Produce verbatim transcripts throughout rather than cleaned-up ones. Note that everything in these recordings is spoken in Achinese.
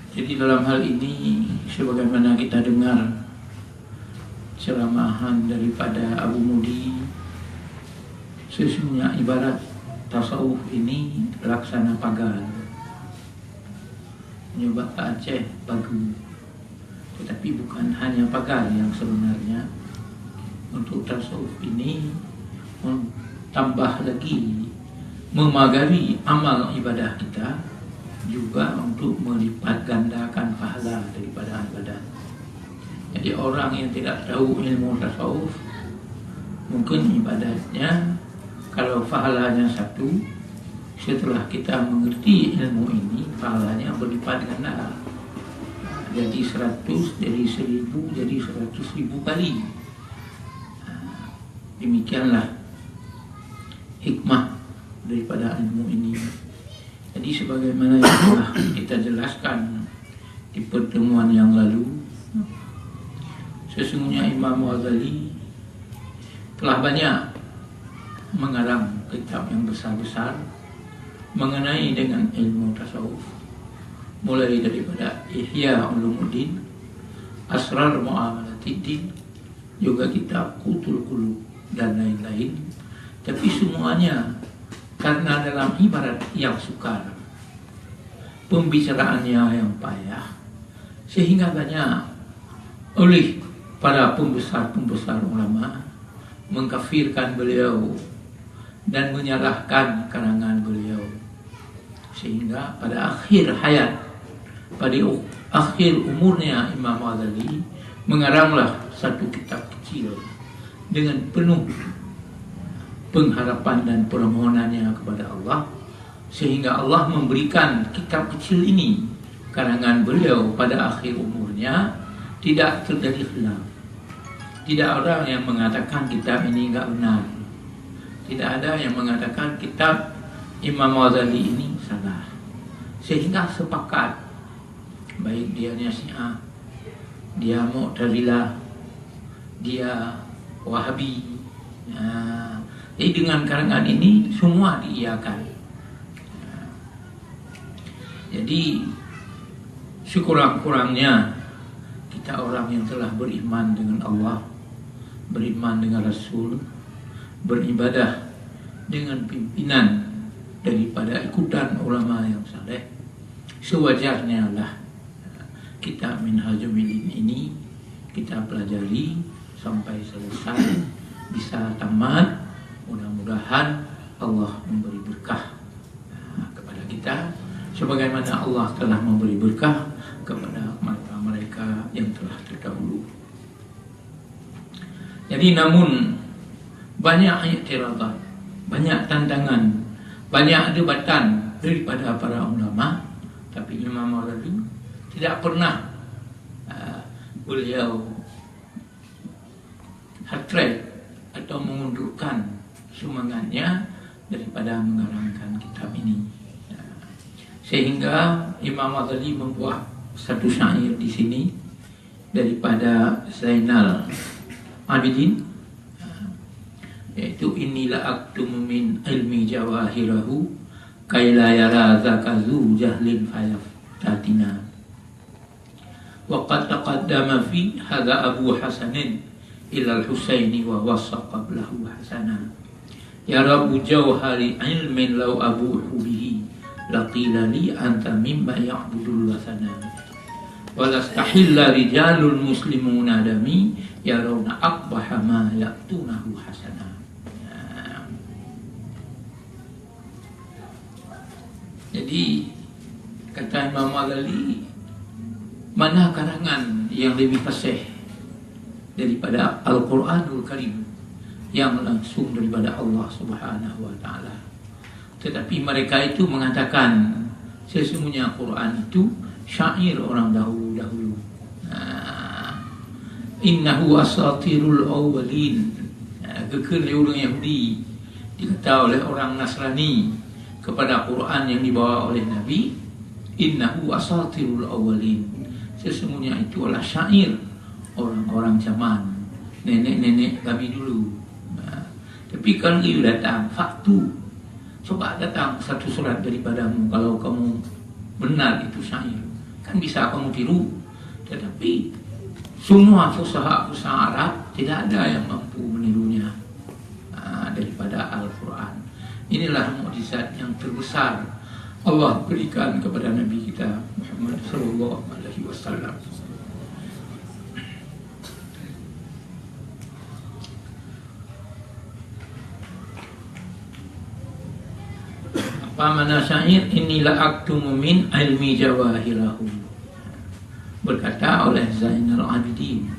Jadi dalam hal ini, sebagaimana kita dengar ceramah daripada Abu Mudi, sesungguhnya ibarat tasawuf ini laksana pagar. Nyoe bak Aceh bagus. Tetapi bukan hanya pagar yang sebenarnya. Untuk tasawuf ini, mem-, tambah lagi memagari amal ibadah kita, juga untuk melipat gandakan pahala daripada ibadah. Jadi orang yang tidak tahu ilmu tasawuf, mungkin ibadatnya, kalau pahalanya satu, setelah kita mengerti ilmu ini, pahalanya berlipat ganda. Jadi seratus, jadi seribu, jadi seratus ribu kali. Demikianlah hikmah daripada ilmu ini. Jadi sebagaimana yang telah kita jelaskan di pertemuan yang lalu, sesungguhnya Imam Ghazali telah banyak mengarang kitab yang besar-besar mengenai dengan ilmu tasawuf, mulai daripada Ihya Ulumuddin, Asrar Muamalatiddin, juga kitab Qutul Qulub dan lain-lain. Tapi semuanya karena dalam ibarat yang sukar, pembicaraannya yang payah, sehingga banyak oleh para pembesar-pembesar ulama mengkafirkan beliau dan menyalahkan karangan beliau. Sehingga pada akhir hayat, pada u-, akhir umurnya Imam Ghazali mengaranglah satu kitab kecil dengan penuh pengharapan dan permohonannya kepada Allah, sehingga Allah memberikan kitab kecil ini, karangan beliau pada akhir umurnya, tidak terjadi khilaf. Tidak ada yang mengatakan kitab ini enggak benar. Tidak ada yang mengatakan kitab Imam Ghazali ini salah. Sehingga sepakat, baik dianya Syiah, dia Mu'tazilah, dia Wahabi. Ha, jadi dengan karangan ini semua diiyakan. Jadi, sekurang-kurangnya kita orang yang telah beriman dengan Allah, beriman dengan Rasul, beribadah dengan pimpinan daripada ikutan ulama yang saleh, sewajarnya lah kitab Minhajul Mu'minin ini kita pelajari sampai selesai, bisa tamat. Mudah-mudahan Allah memberi berkah, ah, kepada kita, sebagaimana Allah telah memberi berkah kepada mereka-mereka yang telah terdahulu. Jadi, namun banyak i'tiradat, banyak tantangan, banyak debatan daripada para ulama, tapi Imam Ghazali tidak pernah, ah, beliau hatret atau mengundurkan semangatnya daripada mengarangkan kitab ini. Sehingga Imam Ghazali membuat satu syair di sini daripada Zainal Abidin, yaitu, "Inni la aktumu min ilmi jawahirahu, kaila yara zaka zu jahlin fayaftatina." Wa qad taqaddama fi hadza Abu Hasanin ilal Husaini wa wasa qablahu Hasana. Ya Rabbu jauhari ilmin lau abuhu bihi, laqila li anta mimma ya'budul wasana. Walastahilla rijalul muslimuna dami, yarawna aqbaha ma ya'tunahu hasana. Nah. Jadi, kata Imam Ghazali, mana karangan yang lebih fasih daripada Al-Quranul Karim yang langsung daripada Allah Subhanahu wa Taala? Tetapi mereka itu mengatakan, sesungguhnya Quran itu syair orang dahulu-dahulu. Nah, "Innahu asatirul awwalin." Nah, geukheun lé ureuëng Yahudi, dikata oleh orang Nasrani kepada Quran yang dibawa oleh Nabi, "Innahu asatirul awwalin." Sesungguhnya itu adalah syair orang-orang zaman, nenek-nenek kami dulu. Nah, tapi kan geuyue datang, faktu. Coba datang satu surat daripadamu kalau kamu benar itu syair. Bisa kamu tiru, tetapi semua fusaha-fusaha Arab tidak ada yang mampu menirunya, ah, daripada Al-Quran. Inilah mukjizat yang terbesar Allah berikan kepada Nabi kita Muhammad sallallahu alaihi wasallam. Apa makna syair, "Inni la aktumu min ilmi jawahirahu"? Berkata oleh Zainal Abidin,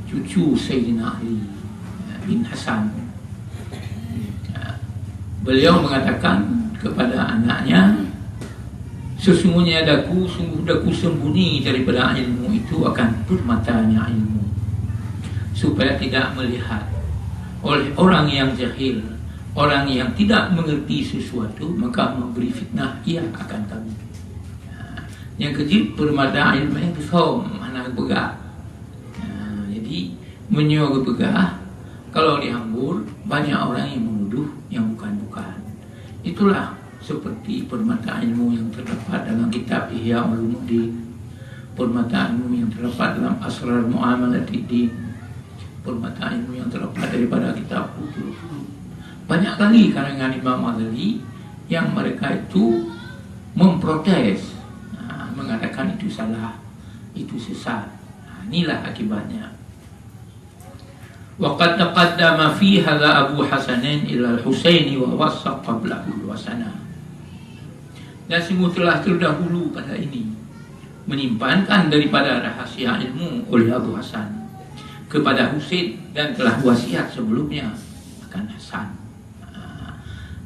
cucu Sayyidina Ali bin Hasan. Beliau mengatakan kepada anaknya, "Sesungguhnya daku, sungguh daku sembunyi daripada ilmu itu akan permatanya ilmu, supaya tidak melihat oleh orang yang jahil, orang yang tidak mengerti sesuatu, maka memberi fitnah ia akan kami." Nah, nyang keujeuet, permata ilmu yang geusöm hana geupeugah. Nah, jadi, meunyoe geupeugah, kalau di Hambur, banyak orang yang menuduh yang bukan-bukan. Itulah seperti permata ilmu yang terdapat dalam kitab Ihya Ulumuddin, permata ilmu yang terdapat dalam Asrar Muamalatiddin, permata ilmu yang terdapat daripada kitab Ushul Furuq. Banyak kali karangan Imam Ghazali yang mereka itu memprotes, ha, mengatakan itu salah, itu sesat. Ha, inilah akibatnya. Wa qad taqaddama fi hadza Abu Hasanain ilal Husaini wa wasaq qablahu wa sana. Dan sungguh telah terdahulu pada ini, menyimpankan daripada rahasia ilmu oleh Abu Hasan kepada Husain dan telah wasiat sebelumnya akan Hasan. Ha,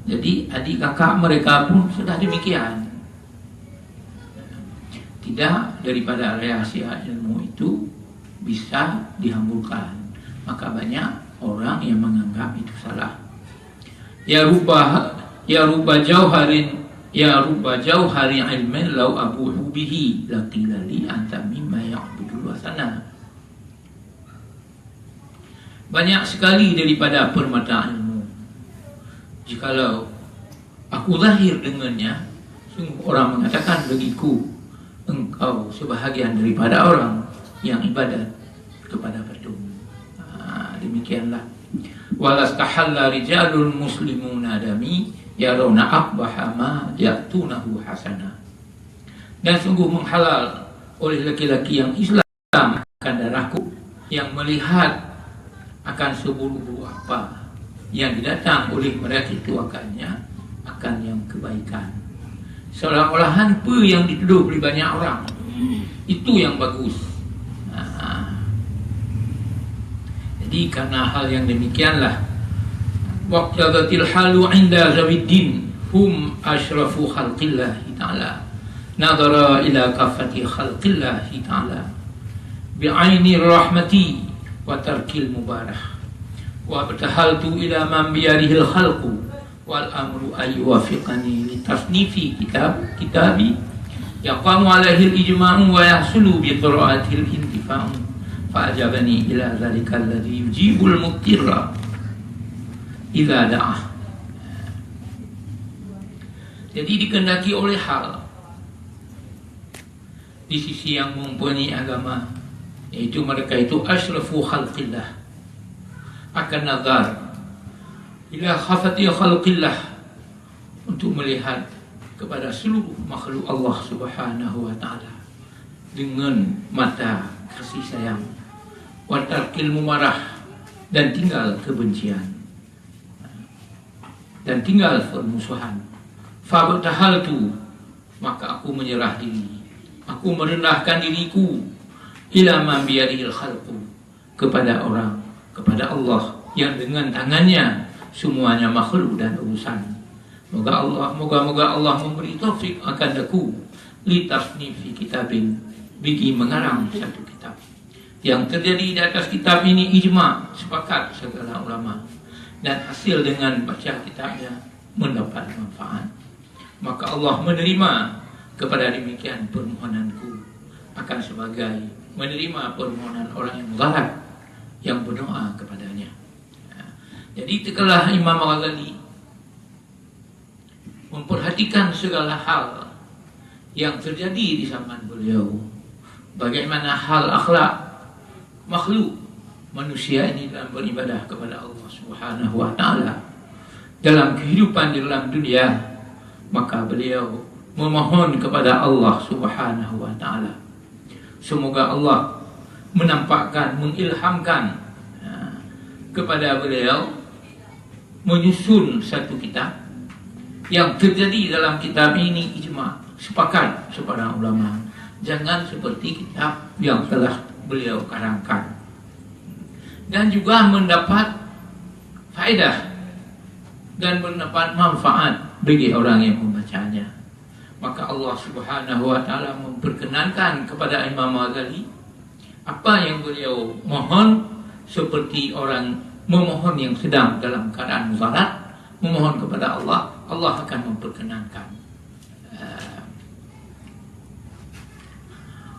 jadi, adik kakak mereka pun sudah demikian. Tidak daripada rahasia ilmu itu bisa dihamburkan. Maka banyak orang yang menganggap itu salah. Ya rubba, ya rubba jauharin, ya rubba jauhari ilmin lau abuhu bihi, laqila li anta mimma ya'budul wasana. Banyak sekali daripada permata ilmu. Jikalau aku zahir dengannya, sungguh orang mengatakan bagiku, engkau sebahagian daripada orang yang ibadat kepada patung. Ha, demikianlah. Walastahalla rijalul muslimuna dami yarawna aqbaha ma ya'tunahu hasana. Dan sungguh menghalal oleh laki-laki yang Islam akan darahku, yang melihat akan seburuk-buruk apa yang didatang oleh mereka itu akannya, akan yang kebaikan. Seolah-olahan peue yang dituduh oleh banyak orang, itu yang bagus. Nah, jadi karena hal yang demikianlah, waqtadatil halu inda zawiddin hum asyrafu khalqillahi ta'ala. Nadhara ila kafati khalqillahi ta'ala bi'aini rahmati wa tarkil mubarah. Wa abtahaltu ila man biyadihil khalqu wal amru ay yuwafiqani li tasnifi kitab, kitabi yaqamu alaihil ijma'u wa yahsulu bi qira'atihil intifa'u. Fa ajabani ila dzalikal ladzi yujibul mudtirra idza da'ah. Jadi dikehendaki oleh hal di sisi yang mempunyai agama, yaitu mereka itu asyrafu khalqillah, akan nazar ila khafati khalqillah, untuk melihat kepada seluruh makhluk Allah Subhanahu wa Ta'ala dengan mata kasih sayang, wa tarkil mumarah, dan tinggal kebencian, dan tinggal permusuhan. Fabtahaltu, maka aku menyerah diri, aku merendahkan diriku, ila man biyadihil khalqu, kepada orang, kepada Allah yang dengan tangannya semuanya makhluk dan urusan. Moga Allah, moga-moga Allah memberi taufik akan aku li tasnifi kitabin, bigi mengarang satu kitab. Yang terjadi di atas kitab ini ijma, sepakat segala ulama, dan hasil dengan baca kitabnya mendapat manfaat. Maka Allah menerima kepada demikian permohonanku, akan sebagai menerima permohonan orang yang mugharab yang berdoa kepadanya. Jadi, tatkala Imam Ghazali memperhatikan segala hal yang terjadi di zaman beliau, bagaimana hal akhlak makhluk manusia ini dalam beribadah kepada Allah Subhanahu wa Ta'ala, dalam kehidupan di dalam dunia, maka beliau memohon kepada Allah Subhanahu wa Ta'ala. Semoga Allah menampakkan, mengilhamkan, ha, kepada beliau menyusun satu kitab. Yang terjadi dalam kitab ini ijma, sepakat sepadan ulama, jangan seperti kitab yang telah beliau karangkan, dan juga mendapat faedah dan mendapat manfaat bagi orang yang membacanya. Maka Allah Subhanahu wa Ta'ala memperkenankan kepada Imam Ghazali apa yang beliau mohon, seperti orang memohon yang sedang dalam keadaan mudarat, memohon kepada Allah, Allah akan memperkenankan. Eh,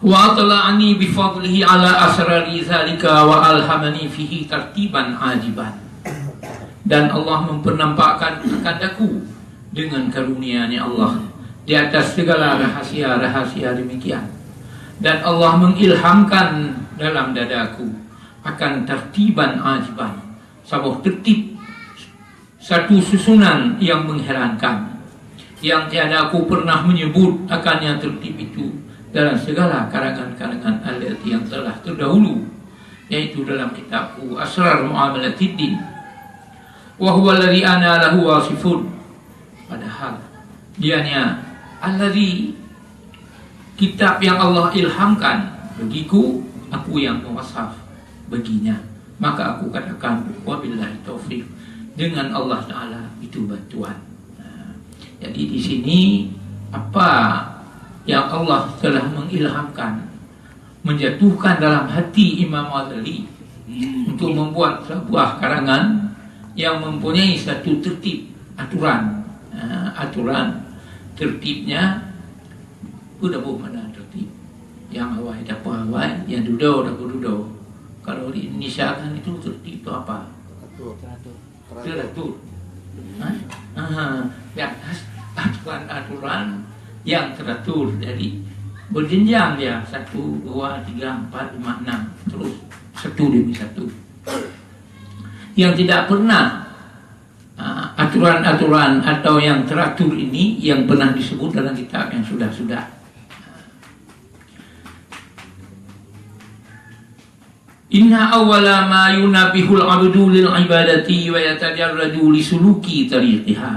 "Wa atla'ani bi fadlihi ala asrari zalika wa alhamani fihi tartiban ajiban." Dan Allah mempernampakkan kepadaku dengan karunia-Nya Allah di atas segala rahasia-rahasia demikian. Dan Allah mengilhamkan dalam dadaku akan tartiban ajiban, saboh tertib, satu susunan yang mengherankan, yang tiada aku pernah menyebut akan yang tertib itu dalam segala karangan-karangan allati yang telah terdahulu, yaitu dalam kitabku Asrar Muamalatiddin. "Wa huwa alladhi ana lahu wasifun." Padahal dianya alladhi, kitab yang Allah ilhamkan bagiku, aku yang mewasaf baginya. Maka aku katakan, "Wabillahi taufiq." Dengan Allah Ta'ala itu bantuan. Nah, jadi di sini apa yang Allah telah mengilhamkan, menjatuhkan dalam hati Imam Ghazali untuk membuat sebuah karangan yang mempunyai satu tertib, aturan. Ha, aturan tertibnya, peue taboh makna tertib. Nyang awai tapeue awai, nyang dudoe tapeue dudoe. Kalau di Indonesia kan itu tertib itu apa? Teratur. Teratur. Teratur. Ha? Aha, di atas aturan-aturan yang teratur. Jadi, berjenjang dia, satu, dua, tiga, empat, lima, enam. Terus, satu demi satu. Yang tidak pernah, ha, aturan-aturan atau yang teratur ini yang pernah disebut dalam kitab yang sudah-sudah. "Inna awwala ma yunabbihul abdu lil ibadati wa yatajarradu li suluki tariqiha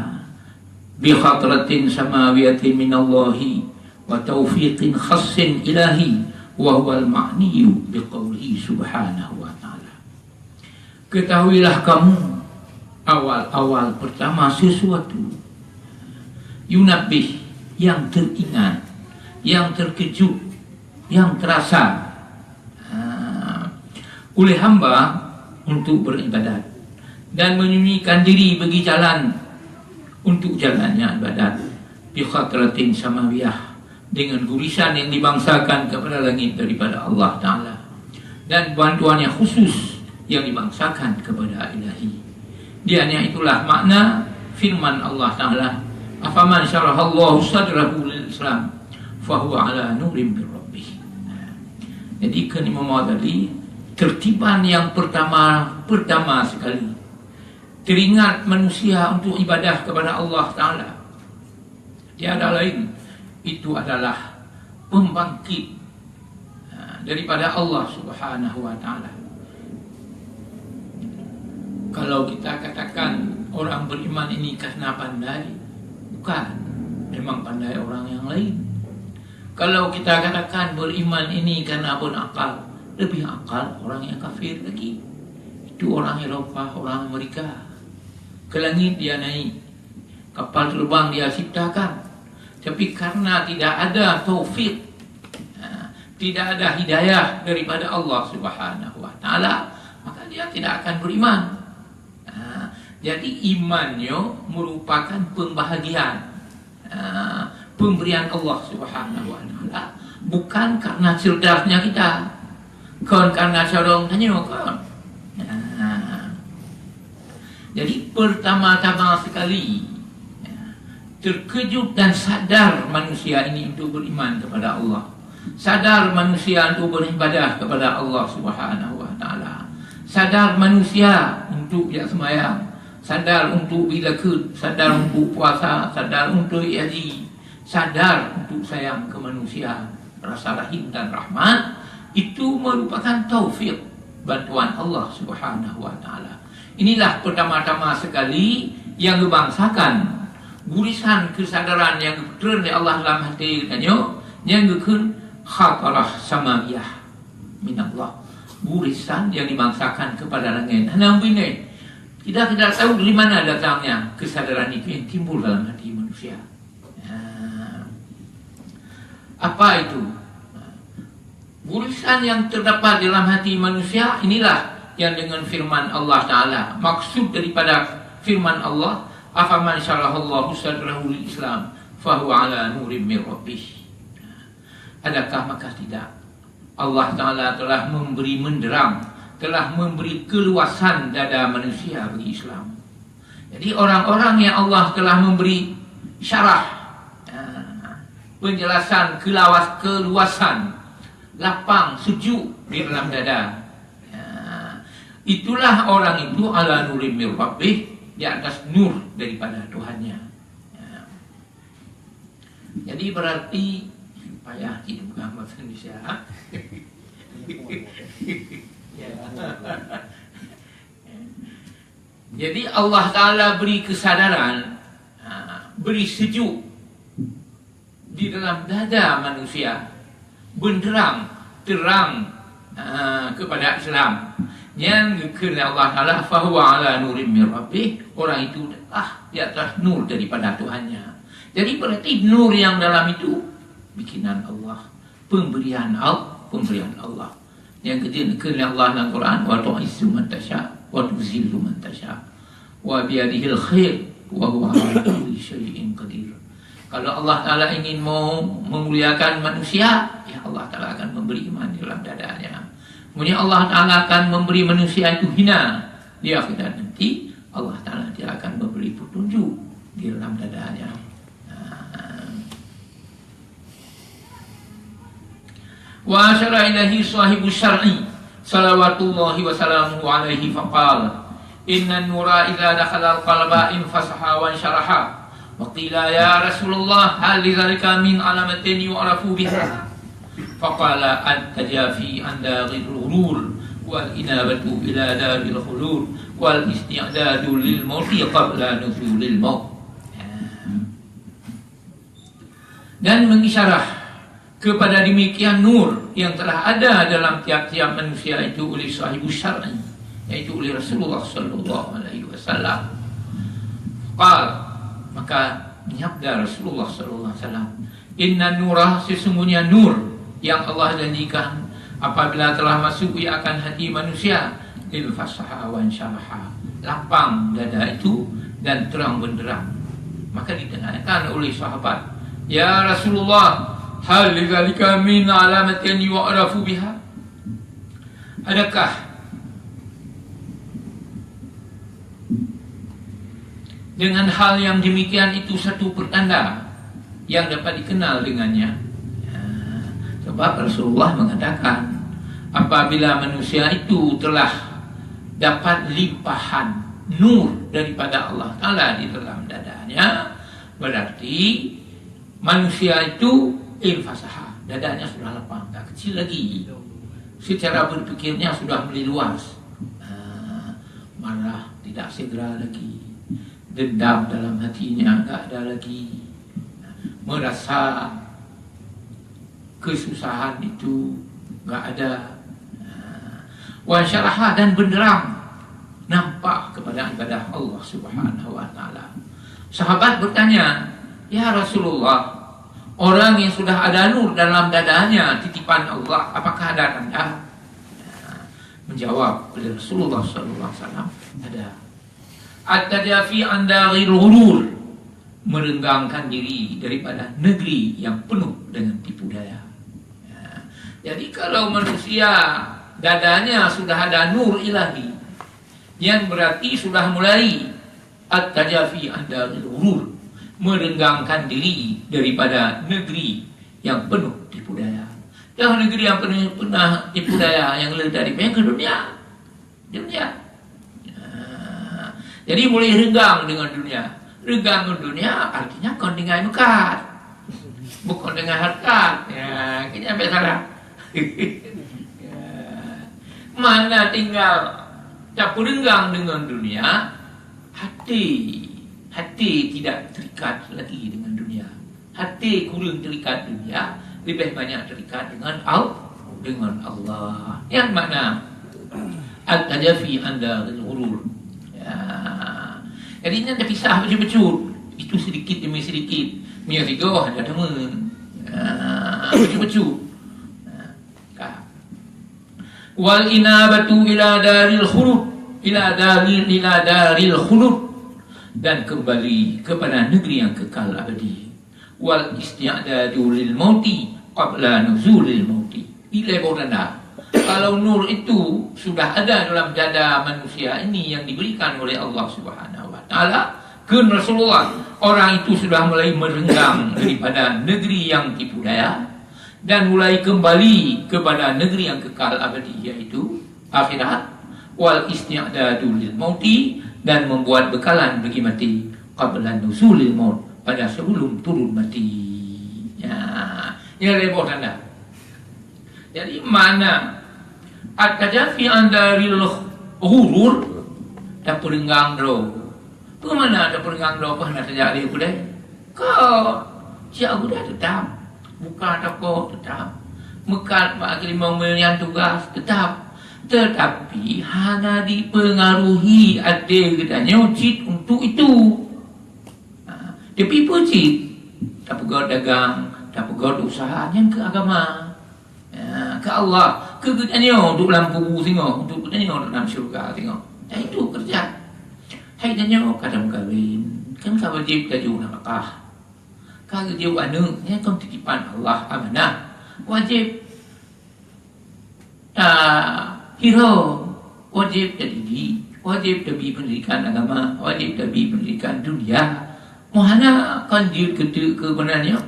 bi hadratin samawiyatin minallahi wa taufiqin khassin ilahi wa huwal ma'niyu bi qaulihi subhanahu wa ta'ala." Ketahuilah kamu, awal-awal pertama sesuatu, yunabbih, yang teringat, yang terkejut, yang terasa, ha, oleh hamba untuk beribadat dan menyembunyikan diri bagi jalan untuk jalannya ibadat, bi khadratin samawiyah, dengan gurisan yang dibangsakan kepada langit daripada Allah Ta'ala, dan bantuan yang khusus yang dibangsakan kepada Ilahi. Dianya itulah makna firman Allah Ta'ala, "Afaman syarahallahu sadrahu lil Islam, fahuwa ala nurim bir rabbih." Jadi, keuneuk meumodali tertiban yang pertama, pertama sekali, teringat manusia untuk ibadah kepada Allah Ta'ala. Tiada lain, itu adalah pembangkit, ha, daripada Allah Subhanahu wa Ta'ala. Kalau kita katakan orang beriman ini karena pandai, bukan. Memang pandai orang yang lain. Kalau kita katakan beriman ini karena berakal, lebih akal orang yang kafir lagi. Itu orang Eropa, orang Amerika. Ke langit dia naik. Kapal terbang dia ciptakan. Tapi karena tidak ada taufik, ha, tidak ada hidayah daripada Allah Subhanahu wa Ta'ala, maka dia tidak akan beriman. Ha, jadi iman nyoe merupakan pembahagian, ha, pemberian Allah Subhanahu wa Ta'ala, bukan karena cerdasnya kita, kon karena carông tanyoe, kon. Ha. Jadi, pertama-tama sekali, ya, Terkejut dan sadar manusia ini untuk beriman kepada Allah. Sadar manusia untuk beribadah kepada Allah Subhanahu wa Ta'ala. Sadar manusia untuk jak sembahyang. Sadar untuk beuzakat. Sadar untuk puasa. Sadar untuk haji. Sadar untuk sayang ke manusia. Rasa rahim dan rahmat itu merupakan taufik, bantuan Allah Subhanahu wa Ta'ala. Inilah pertama-tama sekali nyang geubangsakan gurisan kesadaran nyang geupeutreun lé Allah dalam até geutanyoe, nyang geukheun khatarah samawiyah minallah. Gurisan nyang dibangsakan kepada langét. Hana binéh. Kita tidak tahu dari mana datangnya kesadaran itu yang timbul dalam hati manusia. Nah, apa itu? Gurisan yang terdapat dalam hati manusia inilah yang dengan firman Allah Ta'ala. Maksud daripada firman Allah, "Afaman syarahallahu sadrahu lil Islam, fahuwa ala nurim mir rabbih." Adakah maka tidak Allah Ta'ala telah memberi menderang, telah memberi keluasan dada manusia bagi Islam? Jadi, orang-orang yang Allah telah memberi syarah, ah, penjelasan, kelawas-, keluasan, lapang, sejuk di dalam dada. Ya, itulah orang itu ala nurim mir rabbih, di atas nur daripada Tuhannya. Ya. Jadi, berarti payah cit peugah bahasa Indonesia. Ya. Jadi, Allah Ta'ala beri kesadaran, ha, beri sejuk di dalam dada manusia, benderang, terang, ha, kepada Islam. Nyan geukheun lé Allah Ta'ala, "Fahuwa ala nurim mir rabbih," orang itu adalah di atas nur daripada Tuhannya. Jadi, berarti nur yang dalam itu bikinan Allah, pemberian Al-, pemberian Allah. Nyang keujeuet kheun lé Allah lam Quran, "Wa tu'izzu man tasya, wa tuzillu man tasya. Wa biyadihil khair, wa huwa ala kulli syai'in qadir." Kalau Allah Ta'ala ingin mau memuliakan manusia, ya, Allah Ta'ala akan memberi iman di dalam dadanya. Kemudian Allah Ta'ala akan memberi manusia itu hina di akhirat nanti, Allah Ta'ala tidak akan memberi petunjuk di dalam dadanya. Nah. Wa asyara ilaihi sahibus syar'i, salawatullahi wa salamuhu alaihi, faqala, "Innan nura idza dakhalal qalba infasaha wa insyaraha." Wa qila, "Ya Rasulullah, hal lidzalika min alamatin yu'rafu biha?" Faqala, "At-tajafi an daril ghurur, wal inabatu ila daril khulud, wal isti'dadu lil mauti qabla nuzulil maut." Dan mengisyarah kepada demikian nur yang telah ada dalam tiap-tiap manusia itu oleh sahibus syar'i, yaitu oleh Rasulullah sallallahu alaihi wasallam. Qal, maka nyabda Rasulullah sallallahu alaihi wasallam, "Inna nura, sesungguhnya nur yang Allah janjikan apabila telah masuk ia akan hati manusia, infasaha wa insyaraha, lapang dada itu dan terang benderang." Maka ditanyakan oleh sahabat, "Ya Rasulullah, hal lidzalika min alamatin yu'rafu biha?" Adakah dengan hal yang demikian itu satu pertanda yang dapat dikenal dengannya? Ya, sebab Rasulullah mengatakan, apabila manusia itu telah dapat limpahan nur daripada Allah Ta'ala di dalam dadanya, berarti manusia itu infasaha, dadanya sudah lapang, tak kecil lagi. Secara berpikirnya sudah meliluas. Ah, marah tidak segera lagi. Dendam dalam hatinya tak ada lagi. Merasa kesusahan itu tak ada. Ah, wa syaraha, dan benderang nampak kepada ibadah Allah Subhanahu wa Ta'ala. Sahabat bertanya, "Ya Rasulullah, orang yang sudah ada nur dalam dadanya, titipan Allah, apakah ada tanda?" Menjawab oleh Rasulullah sallallahu alaihi wasallam, ada. At-tajafi an daril ghurur, merenggangkan diri daripada negeri yang penuh dengan tipu daya. Ya. Jadi, kalau manusia dadanya sudah ada nur ilahi, yang berarti sudah mulai at-tajafi an daril ghurur, Meureunggangkan diri daripada negeri yang penuh tipu daya. Dah negeri yang penuh, penuh tipu daya, nyang le tadi, nyang keu dunia. Dunia. Nah, jadi mulai reunggang deungon dunia. Reunggang deungon dunia artinya kon tinggai meukat. Bukon tinggai hareukat. Ya, keunya sampai salah. Ya. Mana tinggal tapeureunggang deungon dunia, hati, hati tidak terikat lagi dengan dunia. Hati kureueng terikat dunia, leubeh banyak terikat dengan Al-, dengan Allah. Nyan makna at-tajafi an daril ghurur. Ya. Jadi nyan tapisah bacut-bacut. Itu sedikit demi sedikit. Meunyoe sigoe hana teuma. Ya, bacut-bacut. Ya. Ka. Wal inabatu ila daril khulud, ila daril, ila daril khulud, dan kembali kepada negeri yang kekal abadi. Wal isti'dadu lil mauti qabla nuzulil mauti. Ilée boh tanda. Kalau nur itu sudah ada dalam dada manusia ini yang diberikan oleh Allah Subhanahu wa Taala, kheun Rasulullah, orang itu sudah mulai mereunggang daripada negeri yang tipu daya, dan mulai kembali kepada negeri yang kekal abadi, yaitu akhirat, wal isti'dadu lil mauti, dan membuat bekalan bagi mati, qabla nuzulil maut, pada sebelum turun mati. Ya, ini ada boh tanda. Jadi, mana at-tajafi an daril ghurur, tapeureunggang droe. Peue makna tapeureunggang droe, peue hana tajak lé u keudè? Ka, jak u keudè teutap, buka toko teutap, meukat bak keulimong meunyan tugaih teutap, teutapi hana jipeungaruhi até geutanyoe cit untuk itu. Ha, tapi peue cit? Tapeugöt dagang, tapeugöt useuha, nyan keu agama. Ya, keu Allah, keu geutanyoe duek lam kubu singoh, untuk geutanyoe duek lam syeuruga singoh. Dan itu keureuja. Hai tanyoe ka tameukawen, kan ka wajéb tajok nafakah. Ka geujok aneuk, nyan kon titipan Allah, amanah. Wajéb ta hiro, wajéb tadidik, wajéb tabi peundidikan agama, wajéb tabi peundidikan dunia. Meuhana kon jeuet keuteuk keu meunan nyoe.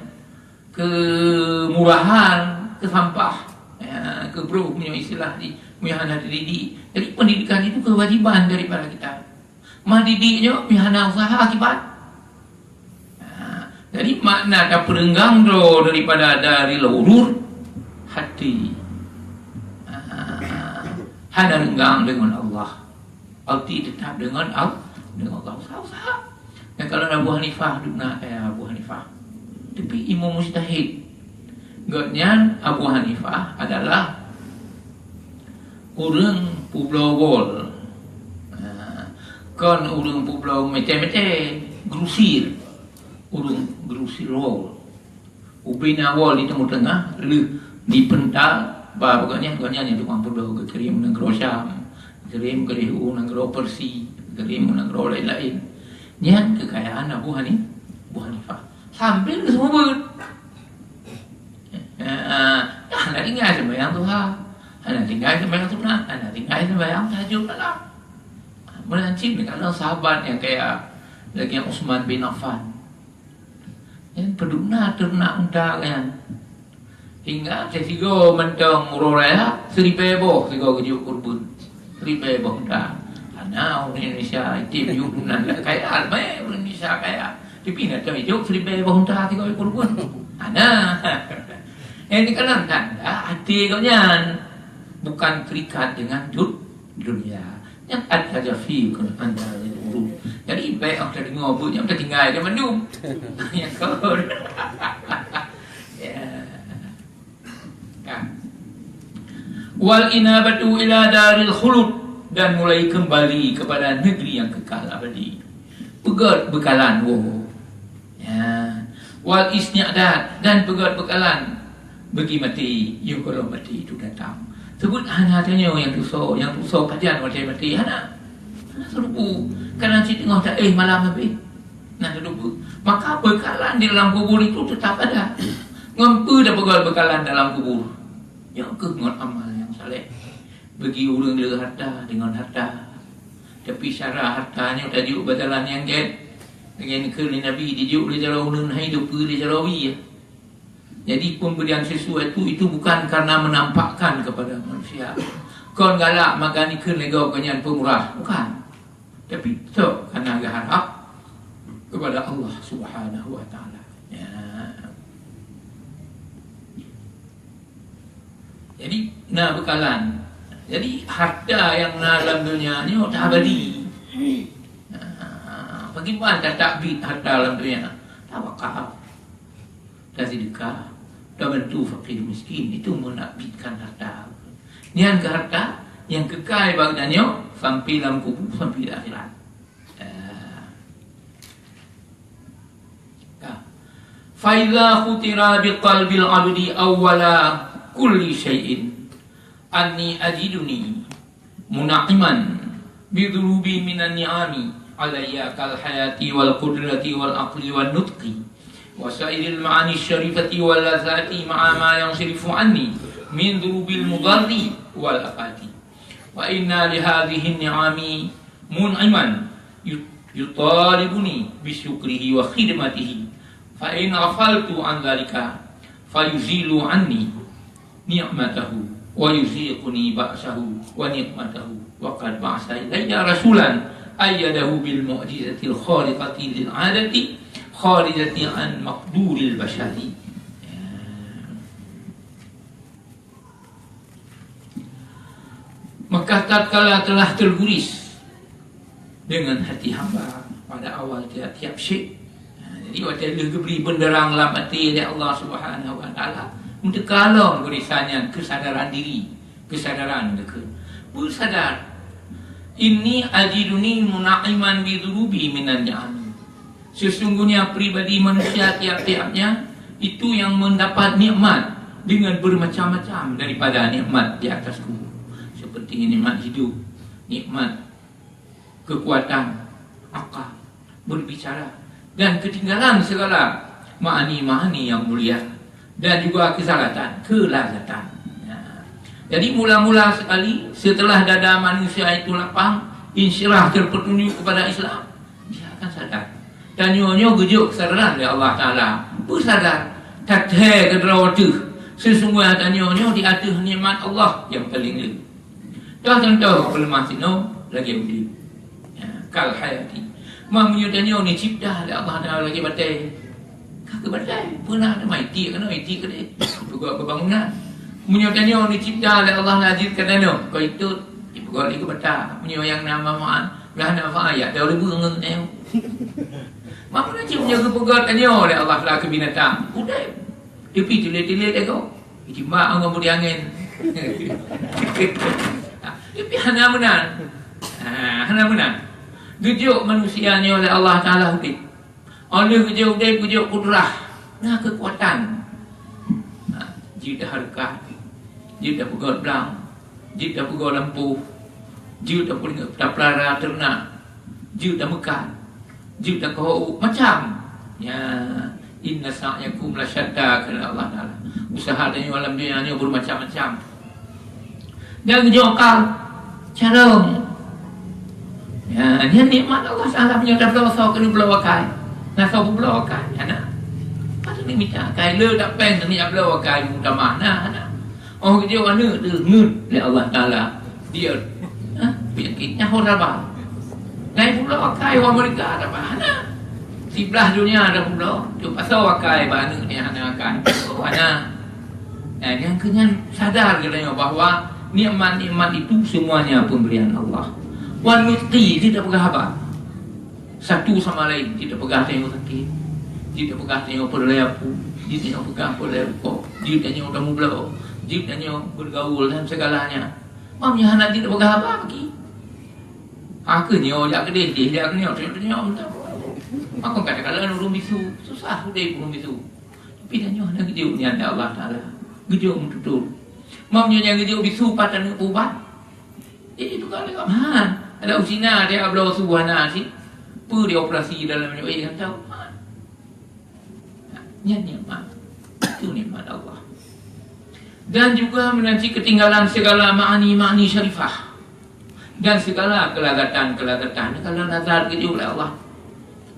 Keumurahan, keusampah, ya, keubroh meunyoe istilah di, meunyoe hana tadidik. Jadi, pendidikan itu kewajiban daripada kita. Meudidik nyoe meunyoe hana useuha akibat. Ya, jadi, makna tapeureunggang droe daripada daril ghurur, hati. Ah, hana reunggang deungon Allah. Hati teutap deungon Al-, deungon Allah. Useuha-useuha. Dan kalau Abu Hanifah, duna kaya Abu Hanifah. Tapi imam mujtahid. Gobnyan Abu Hanifah adalah ureuëng peubloe wol. Ha, kon ureuëng peubloe mete-mete, grosir. Ureuëng grosir wol. Ubé na wol di Timur Tengah, lheueh dipeuntal, ba gobnyan, gobnyan nyang tukang peubloe, geukirém u nanggroe Syam, geukirém keudéh u nanggroe Persia, geukirém u nanggroe laén-laén. Nyan keukayaan Abu Hani-, Abu Hanifah. Sambil geuseumeubeuet. Eh, hana tinggai seumayang duha, hana tinggai seumayang sunat, hana tinggai seumayang tahajud malam. Meunan cit meukalon sahabat nyang kaya lagée Utsman bin Affan. Nyan peuduna teunak unta nyan. Hingga teusigoe mantong uroe raya, siribée boh sigoe geujok keureubeuen. Siribée boh unta. Hana ureuëng Indonesia item jok nan kaya, almai ureuëng Indonesia kaya. Tapi na teuh jok siribée boh unta sigoe keureubeuen. Hana. Nyan dikalon tanda até gobnyan bukan terikat dengan dun-, dunia. Nyan at-tajafi kon antara ureuëng. Jadi, baik awak teudeungoe buet nyan teutinggai dia mandum. Ya, kon. Ya. Kan. Wal inabatu ila daril khulud, dan mulai kembali kepada negeri yang kekal abadi. Peugöt beukalan woe. Ya. Wal isti'dad, dan peugöt beukalan bagi maté, yoh gohlom maté itu datang. Sebut hana tanyoe nyang tusoe, nyang tusoe pajan watée maté, hana. Hana teudeungoe, kadang cit teungoh taéh malam habéh. Hana teudeungoe. Maka beukalan di dalam kubur itu tetap ada. Ngon peue tapeugöt beukalan dalam kubur? Nyoe keuh ngon amal nyang saleh. Bagi ureuëng le harta deungon harta. Tapi syara harta nyoe tajok bak jalan nyang gét. Lagèe neukheun lé Nabi, dijok lé jaroe uneuen hai, dikeue lé jaroe wie. Jadi, pemberian sesuatu itu bukan karena menampakkan kepada manusia. Kon galak maka neukheun lé gob nyan peumurah, bukan. Tapi, tok kana geuharap kepada Allah Subhanahu wa Taala. Ya. Jadi, na beukalan. Jadi, harta nyang na lam donya nyoe abadi. Nah, bagaimana tatakbit harta lam donya? Tawakaf, tasedekah, tabantu fakir miskin, itu menakbitkan harta. Nyan keuh harta nyang keukai bak tanyoe sampai lam kubu, sampai di akhirat. Ah. Ka. Fa idza khutira bi qalbil abdi awwala kulli syai'in anni ajiduni mun'aman bi dhurubi minan ni'ami alayya kal hayati wal qudrati wal aqli wan nutqi wa sairil ma'ani syarifati wal ladzati ma'a ma yansarifu anni min dhurubil mudarri wal afati. Wa inna li hadhihi ni'ami mun'iman yu-, yutalibuni bi syukrihi wa khidmatihi. Fa in ghafaltu an dzalika, fa yuzilu anni ni'matahu, wa yuziquni ba'sahu wa ni'matahu. Wa qad ba'asa ilayya rasulan ayyadahu bil mu'jizatil khariqati lil 'adati, kharijati an maqduril basyari. Maka tatkala telah terguris dengan hati hamba pada awal tiap-tiap syik, ha, jadi watèe lheueh geubri beunderang lam até lé Allah Subhanahu wa Taala, meuteuka lom gurisan nyan keusadaran diri, keusadaran geukheun. Beusadar, "Inni ajiduni munaiman bi dzunubi minan ni'ami." Sesungguhnya pribadi manusia tiap-tiapnya itu yang mendapat nikmat dengan bermacam-macam daripada nikmat di atasku, seperti nikmat hidup, nikmat kekuatan, akal, berbicara, dan ketinggalan segala ma'ani-ma'ani yang mulia. Dan juga kesalatan, kelazatan. Ya. Jadi, mula-mula sekali, setelah dada manusia itu lapang, insyirah terpetunjuk kepada Islam, dia akan sadar. Tanyoe nyoe geujok keusadaran lé Allah Taala. Beusadar, that-that keudroe teuh. Sesungguhnya tanyoe nyoe di ateueh nikmat Allah nyang paleng le. Toh contoh, peuleumah sinoe lagèe udép. Ya, kal hayati. Meunyoe tanyoe neucipta lé Allah Taala lagèe batèe. Ka keu batèe, peue na teuma itik keunoe, itik keudéh. Peugöt keu bangunan. Meunyoe tanyoe neucipta lé Allah Aziz keu tanyoe, keu itot, ipeugöt lé keu bata. Meunyoe nyang na manfaat, nyang na manfaat, ya, tahu leubeh ngon tanyoe. Makna cit meunyoe geupeugöt tanyoe lé Allah Taala keu binatang, udép. Tapi tilet-tilet lé gob. Jimbak ngon budi angén. Tapi hana meunan. Ha, hana meunan. Geujok manusia nyoe lé Allah Taala udép. Óh lheueh geujok udép, geujok kudrah. Na keukuatan. Ha, jeuet hareukat. Jeuet tapeugöt blang. Jeuet tapeugöt lampôh. Jeuet tapeulingeuk, tapeulara teurenak. Jeuet tameukat. Jeuet takeuhok, macam. Ya, inna sa'yakum lasyatta, kata Allah Taala. Usaha tanyoe lam dunia nyoe bermacam-macam. Dan geujok akal, carông. Ya, nyan nikmat Allah Taala, meunyoe tabloe soe keuneuk bloe akai. Na soe peubloe akai, hana. Patut neumita akai, le dak péng neujak bloe akai, meutamah na, hana. Óh geujok aneuk teuh ngeut lé Allah Taala. Dia, ha? Penyakit nyaho raba. Ngai pulo akai u Amerika raba. Hana. Siblah dunia ada pulo. Tu pasal akai bak aneuk ni hana akai. Oh, hana. Nah, nyang keu nyan sadar geutanyoe bahwa nikmat-nikmat itu semuanya pemberian Allah. Wan nutqi, tidak peugah haba. Satu sama lain, jeuet tapeugah tanyoe sakét, jeuet tapeugah tanyoe peureulèe apui, jeuet tanyoe peugah peureulèe rukok, jeuet tanyoe tamubloe, jeuet tanyoe bergaul dan segalanya. Mam nyan hana jeuet tapeugah haba lagi. Aku nyoe jak keudeh, deh jak nyoe, tanyoe, tanyoe, entah. Maka kata-kata ureueng bisu, susah udép ureueng bisu. Tapi tanyoe hana geujok nyan lé Allah Taala. Geujok meututoe. Mam nyoe nyang geujok bisu pat taneuk peuubat. Eh, itu kan dekat man. Ada usina dia bloe su hana sit. Peue dioperasi dalam nyoe, eh, kan tahu. Man. Nyan nikmat. Itu nikmat Allah. Dan juga menanti ketinggalan segala ma'ani-ma'ani syarifah. Dan segala kelazatan-kelazatan, kalau lazat geujok lé Allah.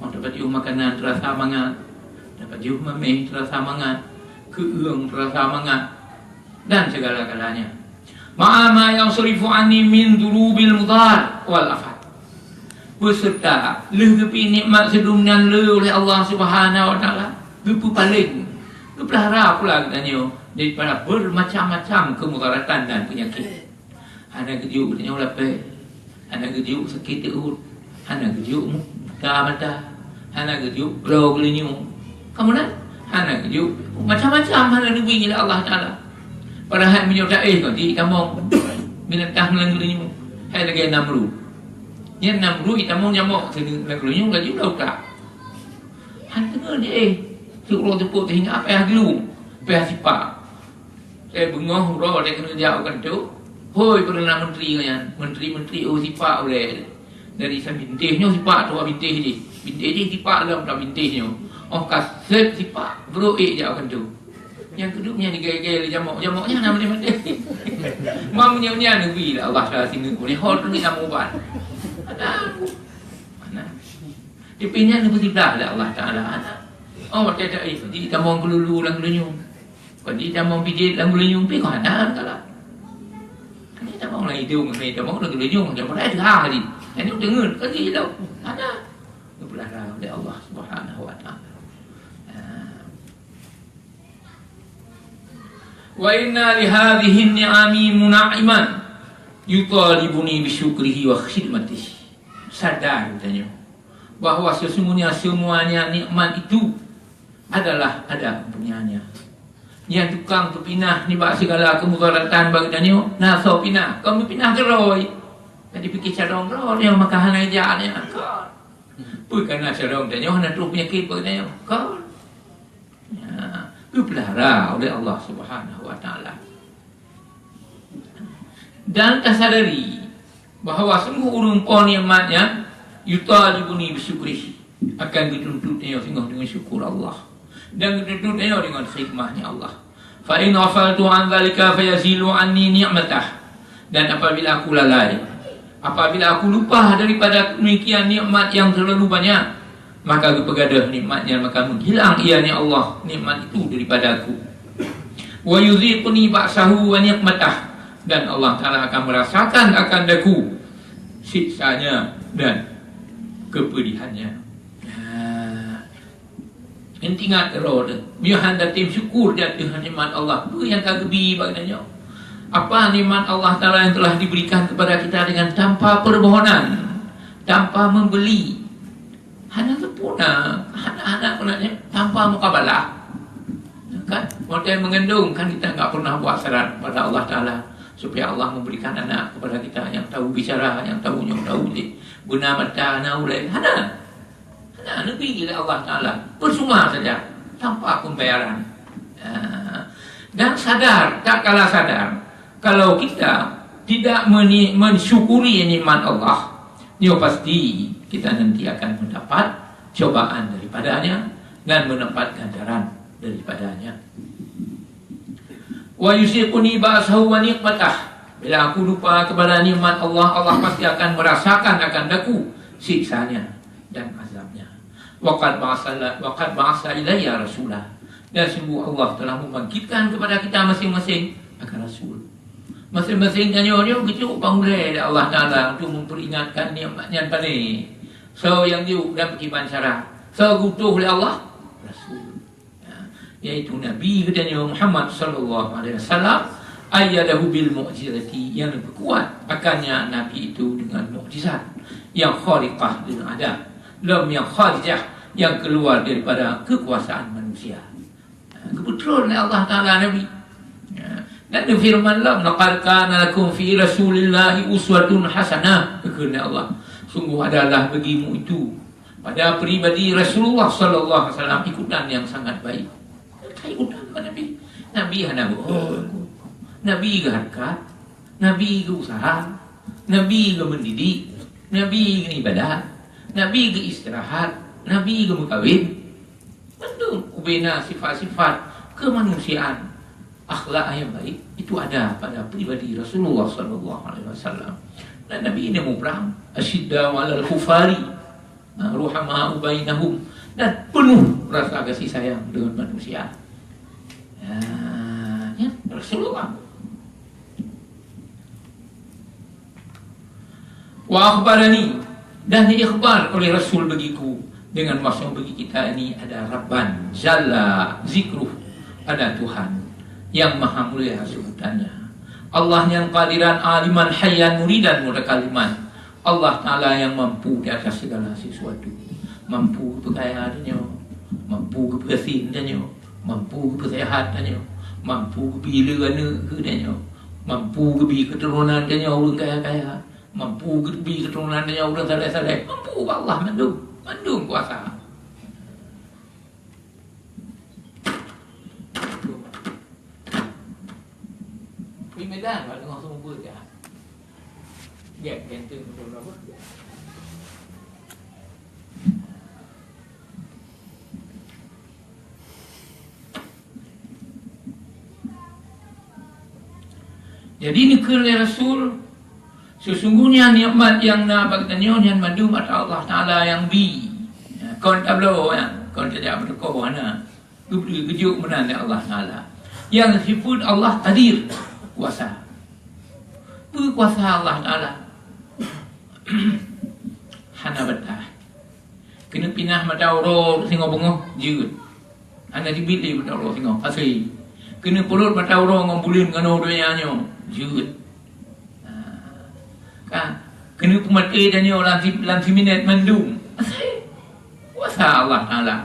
Oh, dapat jiôh makanan terasa mangat, dapat jiôh mamèh terasa mangat, keu'eueng terasa mangat, dan segala-galanya. Ma'a ma yansarifu anni min durubil mudar wal afat. Beserta lheueh geubri nikmat sidroe nyan le oleh Allah Subhanahu wa Taala, geupeupaleng, geupeulara pula geutanyoe daripada bermacam-macam kemudaratan dan penyakit. Hana geujok geutanyoe lapée, hana geujok sakét teuôt, hana geujok buta mata, hana geujok bloe geulinyueng. Kamoe na? Hana geujok, macam-macam hana geubri lé Allah Taala. Padahai meunyoe taéh kon, di tamong binatang lam geulinyueng, hai lagée Namrud. Nyan Namrud itamong jamok sinan lam geulinyueng laju lam utak. Han teungeut jiéh, siuroe teupot sehingga payah geulinyueng, payah sipak. Eh, beungoh uroe lé keuneuk jak u kantô. Hôi, peureuna menteri nyan. Menteri-menteri, oh, sipak ulée. Dari sa bintéh nyoe sipak tuha bintéh jih. Bintéh jih sipak lom tuha bintéh nyoe. Oh, ka sép sipak, brok ék jak u kantô. Nyang keuduek nyan digée-gée lé jamok. Jamok nyan na meudeh-meudeh. Meunyoe nyan neubri lé Allah Taala sineuk ulée, hôi, keuneuk nyang ubat. Anak. Anak. Tapi nyan neubri siblah lé Allah Taala. Anak. Oh, watée taéh, di tamong keululu lam geulinyueng. Kon jitamong pijét lam geulinyueng pih kon hana galak. Kon jitamong lam idông, kon jitamong lam geulinyueng, nyang peureulèe teuhah jih. Nyan deungon, kon jilôn. Hana. Geupeulara lé Allah Subhanahu wa Taala. Nah. Wa inna li hadhihi ni'ami munaiman yutalibuni bisyukrihi wa khidmatihi. Sadar geutanyoe bahwa sesungguhnya semuanya nikmat itu adalah ada punyanya. Nyang tukang peupinah nibak sigala keumudaratan bak geutanyoe, na soe pinah? Kon peupinah keurôi. Jadi pike carông droe nyoe maka hana jak nyan. Kon. Peue kana carông tanyoe hana troh peunyakét bak geutanyoe? Kon. Ya, geupeulara oleh Allah Subhanahu wa Taala. Dan tasadari bahwa sungguh ureuëng po nikmat nyan yutalibuni bisyukrihi, akan geutuntut nyoe singoh deungon syukur Allah dan geutuntut nyoe deungon khidmahnya Allah. Fa in ghafaltu an dzalika fayazilu anni ni'matah. Dan apabila aku lalai, apabila aku lupa daripada demikian nikmat yang terlalu banyak, maka geupeugadôh nikmat nyan, maka menghilang ia ni Allah nikmat itu daripada aku. Wa yuziquni ba'sahu wa niqmatah, dan Allah Taala akan merasakan akan daku siksanya dan kepedihannya. Nah, ingat droe, biar hana tem syukur jatuh nikmat Allah. Peue nyang ka geubi bak geutanyoe? Apa nikmat Allah Taala yang telah diberikan kepada kita dengan tanpa permohonan, tanpa membeli? Hana sempurna, hana, hana pernah tanpa mukabalah. Kan? Waktu yang mengandung, kan kita enggak pernah buat syarat pada Allah Taala supaya Allah memberikan anak kepada kita yang tahu bicara, yang tahu nyoe, tahu jih, guna mata, na ulée. Hana. Hana, neubri lé Allah Taala. Percuma saja, tanpa pembayaran. Ah, dan sadar, tak kalah sadar, kalau kita tidak meni-, mensyukuri nikmat Allah, nyoe pasti kita nanti akan mendapat cobaan daripada-Nya dan mendapat ganjaran daripada-Nya. Wa yuziquni ba'sahu wa niqmatah. Bila aku lupa kepada nikmat Allah, Allah pasti akan merasakan akan daku siksa-Nya dan azab-Nya. Wa qad ba'asa la-, wa qad ba'asa ilayya rasula. Dan sungguh Allah telah membangkitkan kepada kita masing-masing akan rasul. Masing-masing tanyoe nyoe geucok bak ulée lé Allah Taala untuk memperingatkan nikmat nyan pane. Soe nyang jok dan pakriban cara? Soe geutuh lé Allah? Rasul. Ya, yaitu Nabi geutanyoe Muhammad sallallahu alaihi wasallam, ayyadahu bil mu'jizati, yang diperkuat akannya Nabi itu dengan mukjizat yang khariqah lil adah, lom yang kharijah, yang keluar daripada kekuasaan manusia. Geupeutron lé Allah Taala Nabi. Ya. Dan geufeureuman lom, "Laqad kana lakum fi Rasulillahi uswatun hasanah," geukheun lé Allah. Sungguh adalah bagimu itu pada pribadi Rasulullah sallallahu alaihi wasallam ikutan yang sangat baik. Ka ikutan bak Nabi. Nabi hana beuôt. Nabi geuhareukat. Nabi geuuseuha, Nabi geumeundidik, Nabi geuibadat, Nabi geuistirahat, Nabi geumeukawen. Mandum ubena sifat-sifat kemanusiaan, akhlak yang baik itu ada pada pribadi Rasulullah sallallahu alaihi wasallam. Dan Nabi ini muprang, asyidda 'alal kufari. Ruhama'u bainahum, dan penuh rasa kasih sayang dengan manusia. Ya, ya, Rasulullah. Wa akhbarani, dan diikhbar oleh Rasul bagiku, dengan maksud bagi kita ini ada Rabban, jalla zikruh, ada Tuhan yang maha mulia sebutannya. Allah yang qadiran, aliman, hayyan, muridan, mutakalliman. Allah Ta'ala yang mampu di atas segala sesuatu. Mampu geupeu kaya tanyoe, mampu geupeu gasien tanyoe, mampu geupeu seuhat tanyoe, mampu geubri le aneuk keu tanyoe, mampu geubri keuturonan tanyoe ureueng kaya-kaya, mampu geubri keuturonan tanyoe ureueng saleh-saleh. Mampu bak Allah mandum, mandum kuasa. Di Medan, Pak, tengah sumber dia. Gap ganteng betul apa? Jadi, neukheun lé Rasul, sesungguhnya nikmat nyang na bak tanyoe nyan mandum atra Allah Taala nyang bri. Ya, kon tabloe nyan, kon tajak meuteukoh hana. Geubri geujok meunan lé Allah Taala. Nyang sifeuet Allah Qadir, kuasa. Peue kuasa Allah Taala? Hana bataih. Keuneuk pinah mata uroe singoh beungoh, jeuet. Hana jibiet lé mata uroe singoh, hase. Keuneuk peuruet mata uroe ngon buleuen keunoe donya nyoe, jeuet. Nah, kan? Keuneuk peumaté tanyoe lam si-, lam siminét mandum, hase. Kuasa Allah Taala.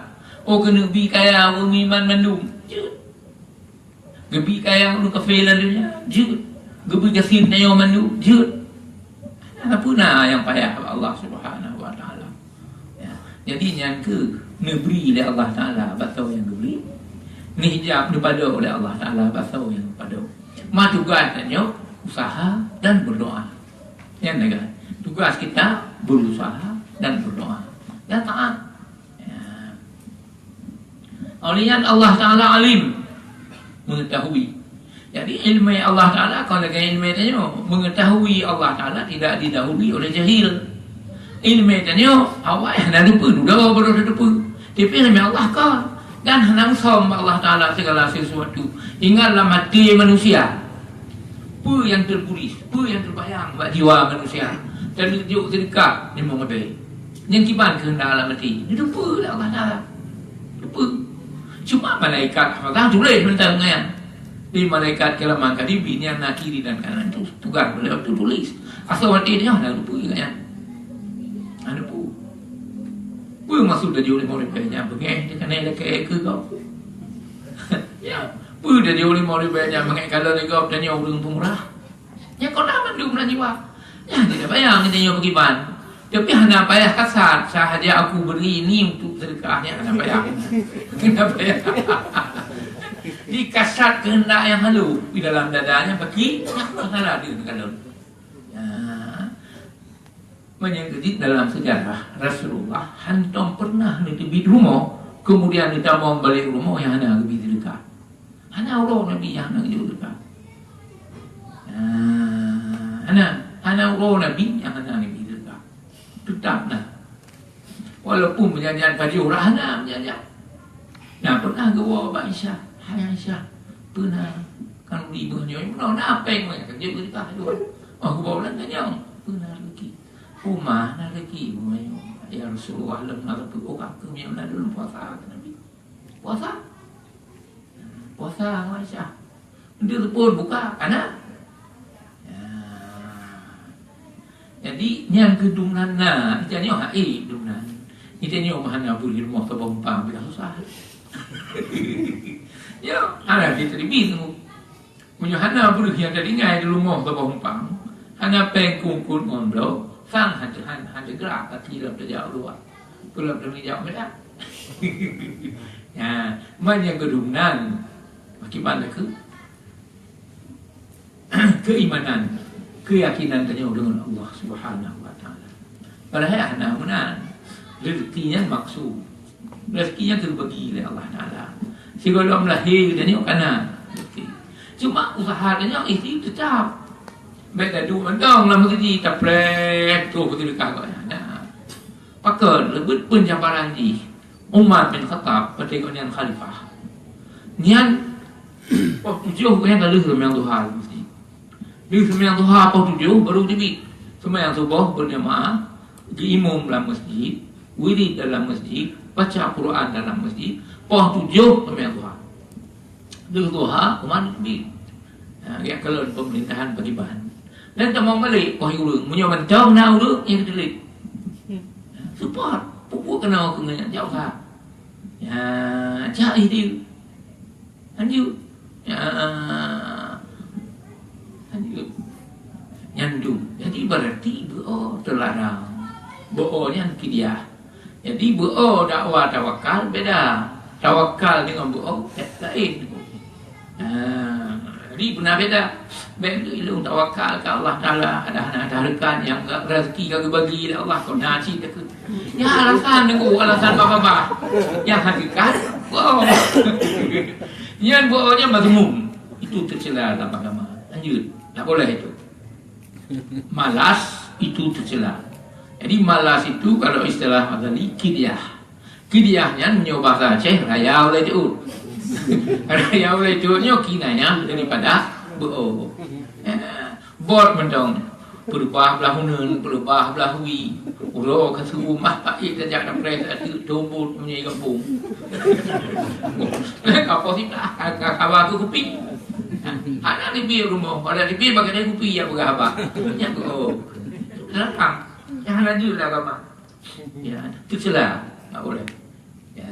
Oh, keuneuk bi kaya ureueng iman mandum, jeuet. Geubi kaya ureueng kafé lam donya, jeuet. Geubi gasien tanyoe mandum, jeuet. Hana peue na nyang payah bak Allah Subhanahu wa Taala. Ya. Jadi, nyan keuh neubri lé Allah Taala basoe nyang geubri. Neuhijab, neupadok lé Allah Taala basoe nyang geupadok. Ma tugaih tanyoe usaha dan berdoa. Nyan lagèe tugas kita berusaha dan berdoa dan taat. Ya. Oleh nyan Allah Taala alim, mengetahui. Jadi, ilmu Allah Taala kon lagèe ilmu tanyoe. Mengetahui Allah Taala tidak didahului oleh jahil. Ilmu tanyoe awai hana teupeue, dudoe baru teupeue. Tapi ilmu Allah ka, dan hana musom Allah Taala segala sesuatu. Ingat lam hati manusia, peue nyang tertulis, peue nyang terbayang bak jiwa manusia. Dan jok seudeukah limong ribèe. Nyang kiban keuheundak lam até, neuteupeue lé Allah Taala. Teupeue. Cuma malaikat hafazah tuléh mantong nyan. Di malaikat kiraman katibin nyang na kiri dan kanan tu tugas beliau tu tulis. Asoe watèe nyoe hana teupeue nyan. Hana teupeue. Peue maksud tajok limong ribèe nyan beungèh, dikana lakèe keu gob? Ya, peue tajok limong ribèe nyan beungèh, kalau lé gob tanyoe ureueng peumurah? Nyan kon na mandum lam jiwa. Nyan tidak payah kita nyoe beugiban. Tapi hana payah kasat, "Sahaja aku beri ini untuk sedekah." Nyan hana payah. Hana payah. Dikasat keuheundak nyang halus di dalam dada nyan bagi, nyan kon salah dia teukalon. Ya. Meunyoe geucit dalam sejarah, Rasulullah hantom pernah neuteubiet rumoh, kemudian neutamong balek rumoh nyang hana geubi sedekah. Hana uroe Nabi nyang hana geujok seudeukah. Ah, hana, hana uroe Nabi nyang hana geujok seudeukah. Teutap na. Walaupun meujan-jan pajoh ureueng hana meujan-jan. Nah, pernah geuwoe bak Aisyah, "Hai Aisyah, peue na khanuri beuh nyoe?" "Meunoe na péng, weh, ka jeuet seudeukah dua." Oh, geuwoe ulang tanyong, "Peue na rezeki?" "Uma na rezeki, weh." "Ya Rasulullah, lôn na reupeuet uroe ka keuh, meunan lôn puasa," kata Nabi. Puasa. Puasa ngon Aisyah. Untuk teupon buka, ka na. Ya. Jadi, nyang keu dumnan na, geutanyoe hai dumnan. Geutanyoe meuhana bri rumoh saboh umpang, bilang susah. Ya, hana jiteurimong. Meunyoe hana breueh nyang teutinggai di rumoh saboh umpang, hana péng kungkot ngon bloe, sang han, han, han teugerak kaki lom tajak luwa. Peulom teungeujak meunan. Nyan, man nyang keudumnan, akibat lé keu-, keimanan, keuyakinan tanyoe deungon Allah Subhanahu wa Taala. Padahai hana meunan. Rezeki nyan maksud. Rezeki nyan teubagi lé Allah Taala. Sigohlom lahé geutanyoe ka na rezeki. Cuma usaha tanyoe ikhtiar teutap. Bèk taduek mantong lam rezeki, tapreh troh beuteuleuka gobnyan. Nah. Kon, leubeh peujabaran jih Umar bin Khattab, watèe gobnyan khalifah. Nyan, poh tujoh gobnyan ka lheueh seumayang duha lam masjid. Lheueh seumayang duha poh tujoh baru teubiet. Seumayang suboh beujamaah, geuimum lam masjid, wirid dalam masjid, baca Quran dalam masjid, poh tujoh seumayang duha. Lheueh duha, Umar teubiet. Ha, geujak kalon pemerintahan pakriban. Dan tamong balek, wahai ureueng, meunyoe mantong na ureueng nyang teubiet. Support, pupuk keunoe keu nyan, jak usaha. Ya, jak idéh. Lanjut. Ya, lanjut. Nyan dum. Jadi, berarti beuo teularang. Beuo nyan kidiah. Jadi, beuo dakwa tawakal beda. Tawakal dengan beuo laén. Ha, jadi beuna beda. Bèk ilôn tawakal keu Allah Taala, ada hana ada rekan nyang raseuki ka geubagi lé Allah, kon na cit takheun. Nyan alasan nunggu, alasan babah-babah. Nyang hakikat, beuo. Nyan beuo nyan mazmum. Itu teucela dalam agama. Lanjut. Tak boleh itu. Malas itu teucela. Jadi, malas itu kalau istilah Ghazali, kidiah. Kidiah nyan meunyoe bahasa Aceh, raya ulèe jeuet. Raya ulèe jeuet nyoe kinayah daripada beuo. Eh, bot mantong. Peureubah blah uneuen, peureubah blah wie. Uroe ka suum, ah, pakék tajak dapreh ateueh tombot meunyoe gampông. Ka poh siblah, ka, ka, ka ba keu kupi. Hana dibi rumoh, pada dibi bak keude kupi ya peugah haba. Nyan beuo. Sekarang, nyang hana jeuet lah agama. Ya, teucela. Tak boleh. Ya.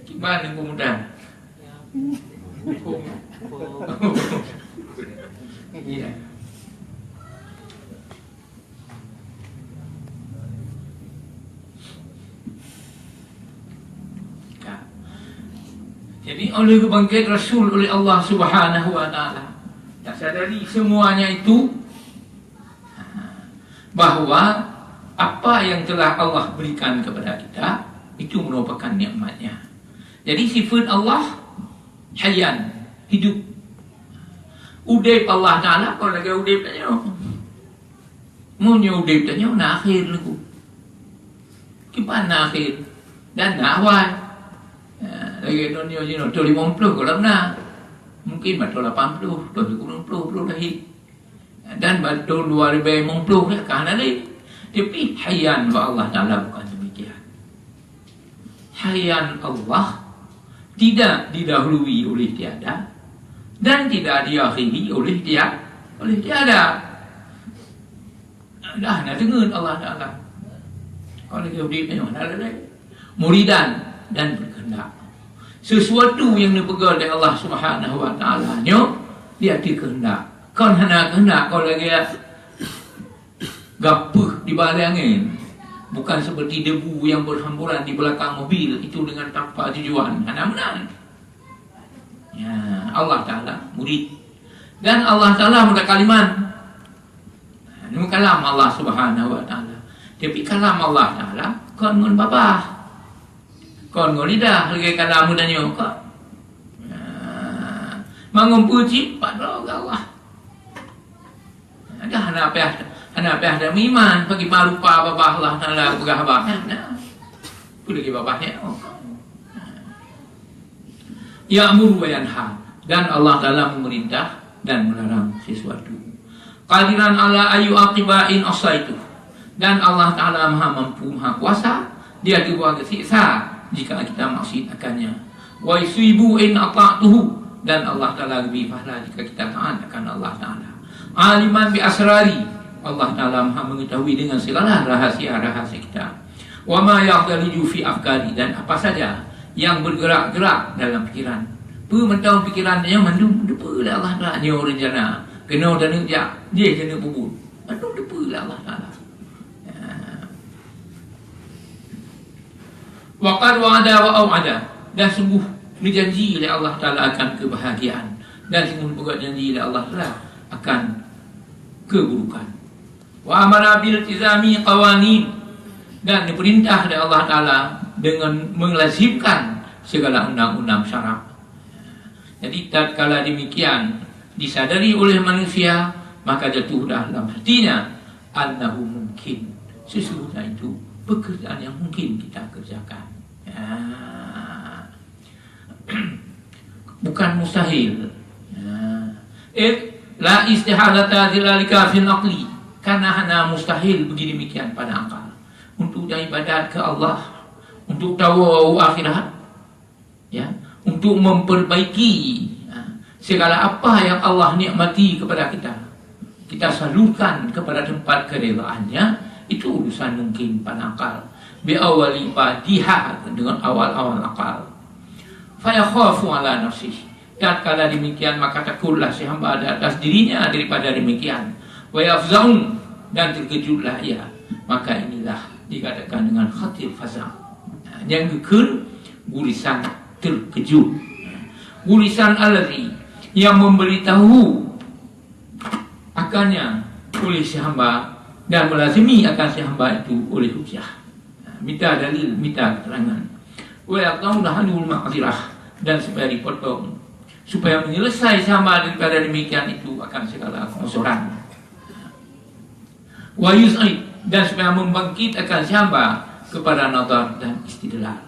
Kiban Teungku Muda. Ya. Jadi, oleh geubangkét Rasul oleh Allah Subhanahu wa Taala, tak sadari semuanya itu, bahwa apa yang telah Allah berikan kepada kita, itu merupakan nikmatnya. Jadi, sifat Allah hayyan, hidup. Udép Allah Taala kon lagèe udép tanyoe. Meunyoe udép tanyoe na akhé, Teungku. Kiban na akhé dan na awai. Ya, lagèe donya jinoe, limong ploh gohlom na. Mungkin bak lapan ploh, limong ploh, ploh lahé. Dan bak dua ribu lima puluh ka hana lé. Tapi hayyan bak Allah Taala bukan demikian. Hayyan Allah tidak didahului oleh tiada dan tidak diakhiri oleh tia-, oleh tiada. Dah na deungon Allah Taala. Kalau dia beri tengok dah ada. Muridan dan berkehendak. Sesuatu yang dipeugah oleh Allah Subhanahu wa Taala nyoe, dia ada kehendak. Kon hana kehendak, kon lagèe gapeuh di balai angén, bukan seperti debu yang berhamburan di belakang mobil itu dengan tanpa tujuan. Hana meunan. Ya, Allah Taala murid. Dan Allah Taala mutakaliman. Ini kalam Allah Subhanahu wa Taala. Tapi kalam Allah Taala kon ngon babah. Kon ngon lidah lagèe kalam geutanyoe kon. Ya. Mangon peucit pat droe Allah. Ada hana payah, hana payah ada meuiman bagi rupa babah Allah Taala peugah babah. Nah, nah. Peue lagi babah nyoe? Ya'muru wa yanha, dan Allah Taala memerintah dan melarang sesuatu. Qadiran ala ayu aqiba in asaitu, dan Allah Taala Maha Mampu, Maha Kuasa, Dia juga gesiksa jika kita maksiat akan-Nya. Wa yusibu in ata'tuhu, dan Allah Taala geubri pahala jika kita taat akan Allah Taala. Aliman bi asrari, Allah Taala Maha mengetahui dengan segala rahasia-rahasia kita. Wa ma yakhtalidu fi afkari, dan apa saja yang bergerak-gerak dalam pikiran. Peue mantong pikiran nyoe mandum teupeue lé Allah Taala, nyoe rencana, keunoe taneuk jak, jéh taneuk peubuet. Mandum teupeue lé Allah Taala. Ya. Wa qad wa'ada wa au'ada, dan sungguh neujanji lé Allah Taala akan kebahagiaan, dan sungguh neupeugah janji lé Allah Taala akan keburukan. Wa amara bil tizami qawanin, dan diperintah oleh Allah Taala dengan melazimkan segala undang-undang syarak. Jadi, tatkala demikian disadari oleh manusia, maka jatuh dah dalam hatinya Annahu mungkin, sesungguhnya itu pekerjaan yang mungkin kita kerjakan. Ya. Bukan mustahil. Ya. Eh, la istihalata dzalika fil aqli. Karena hana mustahil bagi demikian pada akal. Untuk ibadat ke Allah, untuk tawa akhirat, ya, untuk memperbaiki, ha, segala apa yang Allah nikmati kepada kita, kita salurkan kepada tempat keredaannya, itu urusan mungkin pada akal. Bi awali badiha, dengan awal-awal akal. Fa yakhafu ala nafsih. Tatkala demikian, maka takutlah si hamba di atas dirinya daripada demikian. Wa yafza'un, dan terkejutlah ia. Maka inilah dikatakan dengan khatir faza'. Nah, yang geukheun gurisan terkejut. Gurisan allazi, yang memberitahu akannya oleh si hamba dan melazimi akan si hamba itu oleh hujah. Nah, mita dalil, mita keterangan. Wa yaqta'u lahanul ma'zirah, dan supaya dipotong, supaya menyelesai si hamba daripada demikian itu akan segala keusoran. Wa yus'id, dan supaya membangkit akan si hamba kepada nazar dan istidlal.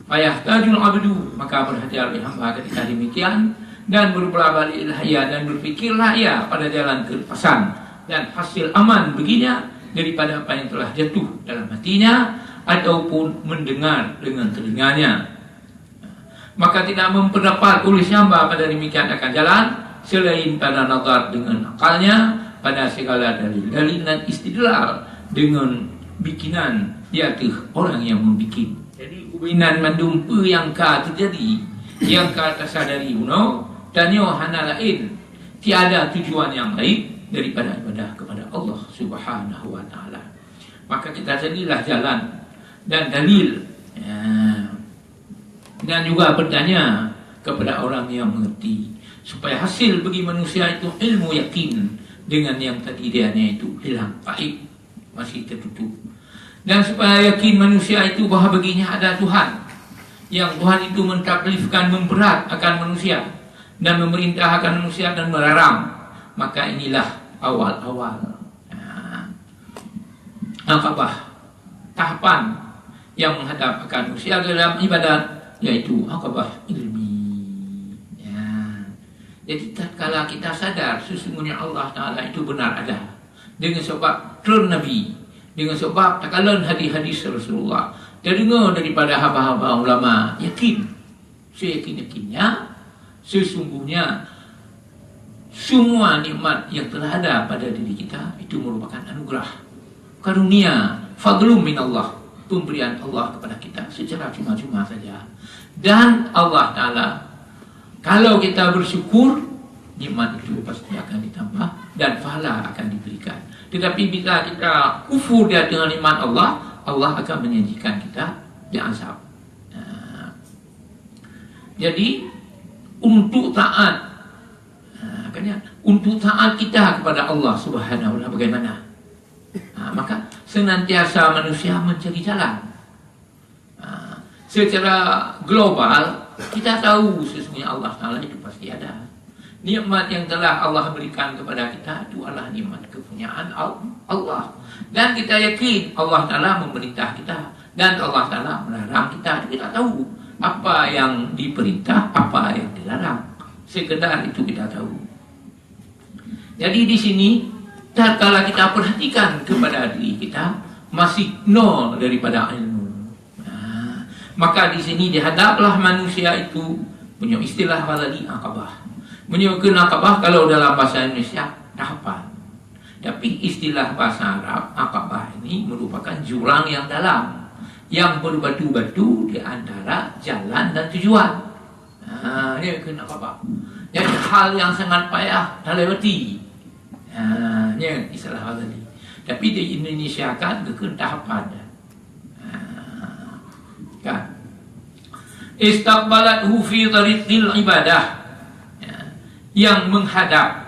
Fa yahtajul abdu, maka berhajat oleh hamba ketika demikian, dan berpulang baliklah ia dan berfikirlah ia pada jalan kelepasan dan hasil aman baginya daripada apa yang telah jatuh dalam hatinya ataupun mendengar dengan telinganya. Maka tidak mempendapat oleh si hamba pada demikian akan jalan selain pada nazar dengan akalnya, pada segala dalil-dalil dan istidlal dengan bikinan di ateueh orang yang membikin. Jadi, ubé inan mandum peue nyang ka teujadi, nyang ka tasadari bunoe, tanyoe hana laén, tiada tujuan nyang laén daripada ibadah kepada Allah Subhanahu wa Ta'ala. Maka kita carilah jalan dan dalil. Ya. Dan juga bertanya kepada orang yang mengerti, supaya hasil bagi manusia itu ilmu yakin dengan yang tadi dianya itu hilang, gaib, masih tertutup. Dan supaya yakin manusia itu bahwa baginya ada Tuhan, yang Tuhan itu mentaklifkan, memberat akan manusia, dan memerintah akan manusia dan melarang. Maka inilah awal-awal. Nah, Aqabah, tahapan yang menghadap akan manusia dalam ibadat, yaitu aqabah ilmi. Ya. Jadi, tatkala kita sadar sesungguhnya Allah Ta'ala itu benar ada, dengan sebab treun Nabi, dengan sebab takalon hadis-hadis Rasulullah, tadeungoe daripada haba-haba ulama, yakin, seyakin-yakinnya, sesungguhnya semua nikmat yang telah ada pada diri kita itu merupakan anugerah, karunia, fadlun minallah, pemberian Allah kepada kita secara cuma-cuma saja. Dan Allah Ta'ala, kalau kita bersyukur, nikmat itu pasti akan ditambah dan pahala akan diberikan. Tetapi bila kita kufur di hadapan nikmat Allah, Allah akan menjanjikan kita di azab. Nah, jadi, untuk taat, ha, kan ya, untuk taat kita kepada Allah Subhanahu wa Ta'ala bagaimana? Ha, maka senantiasa manusia mencari jalan. Ha, secara global, kita tahu sesungguhnya Allah Ta'ala itu pasti ada. Nikmat yang telah Allah berikan kepada kita itu adalah nikmat kepunyaan Al-, Allah. Dan kita yakin Allah Ta'ala memerintah kita. Dan Allah Ta'ala melarang kita. Kita tahu apa yang diperintah, apa yang dilarang. Sekedar itu kita tahu. Jadi di sini, tatkala kita perhatikan kepada diri kita, masih nol daripada ilmu. Nah, maka di sini dihadaplah manusia itu, meunyoe istilah Ghazali, aqabah. Meunyoe keu aqabah, kalau dalam bahasa Indonesia, tahapan. Tapi istilah bahasa Arab, aqabah ini merupakan jurang yang dalam, yang berbatu-batu di antara jalan dan tujuan. Ha, ni keu aqabah. Jadi, hal yang sangat payah talewati. Ha, ni istilah Ghazali. Tapi di Indonesia kan, keu tahapan. Ha, kan. Istaqbalathu fi tariqil ibadah. Ya, yang menghadap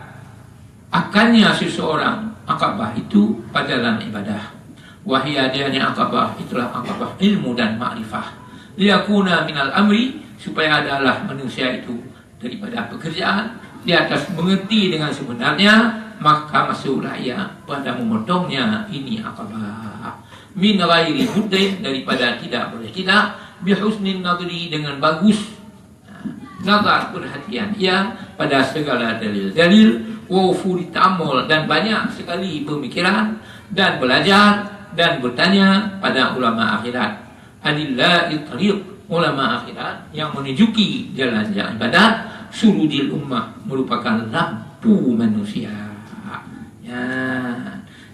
akannya seseorang aqabah itu pada dalam ibadah. Wahia, dianya aqabah itulah aqabah ilmu dan makrifah. Liyakuna minal amri, supaya adalah manusia itu daripada pekerjaan di atas mengerti dengan sebenarnya, Maka masuklah ia pada memotongnya ini Aqabah. Min ghairi buddin, daripada tidak boleh tidak, bihusnin nadri, dengan bagus nazar, perhatian ia pada segala dalil-dalil, wa wufuri ta'ammul, dan banyak sekali pemikiran dan belajar dan bertanya pada ulama akhirat. Adillai tariq, ulama akhirat yang menunjuki jalan-jalan ibadat, surujil ummah, merupakan lampu manusia. Ya.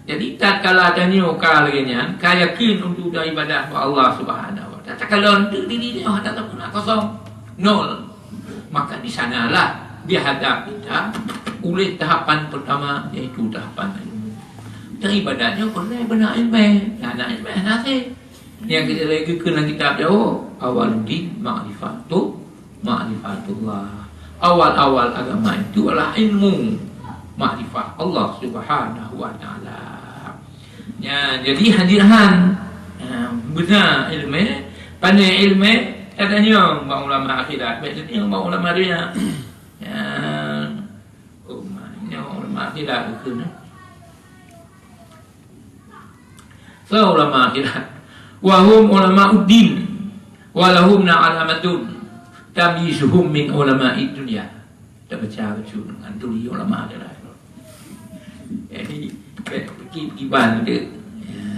Jadi tatkala tanyoe ka lagée nyan, ka yakin untuk beribadah bak Allah Subhanahu wa Taala. Takalon tu diri nyoe hana tapeuna kosong, nol. Maka di sanalah dihadap kita oleh tahapan pertama, yaitu tahapan ilmu. Dan ibadat nyoe peureulée beuna ilmu. Hana ilmu hana seh. Nyang kita lagi keu lam kitab Jawa, awaluddin ma'rifatu, ma'rifatullah. Awal-awal agama itu adalah ilmu, makrifat Allah Subhanahu wa Taala. Ya, jadi hadir han, ya, beuna ilmu, pandai ilmu, katanyong bak ulama akhirat, baik tanyong bak ulama dunia. Ya, oh, maknanya ulama akhirat itu, nah. Soe ulama akhirat? Wa hum ulama'uddin, wa lahum alamatun tamyizuhum min ulama'id dunya. Tabaca bacut ngon turi ulama akhirat. Jadi, bèk pikir kiban tu. Ya.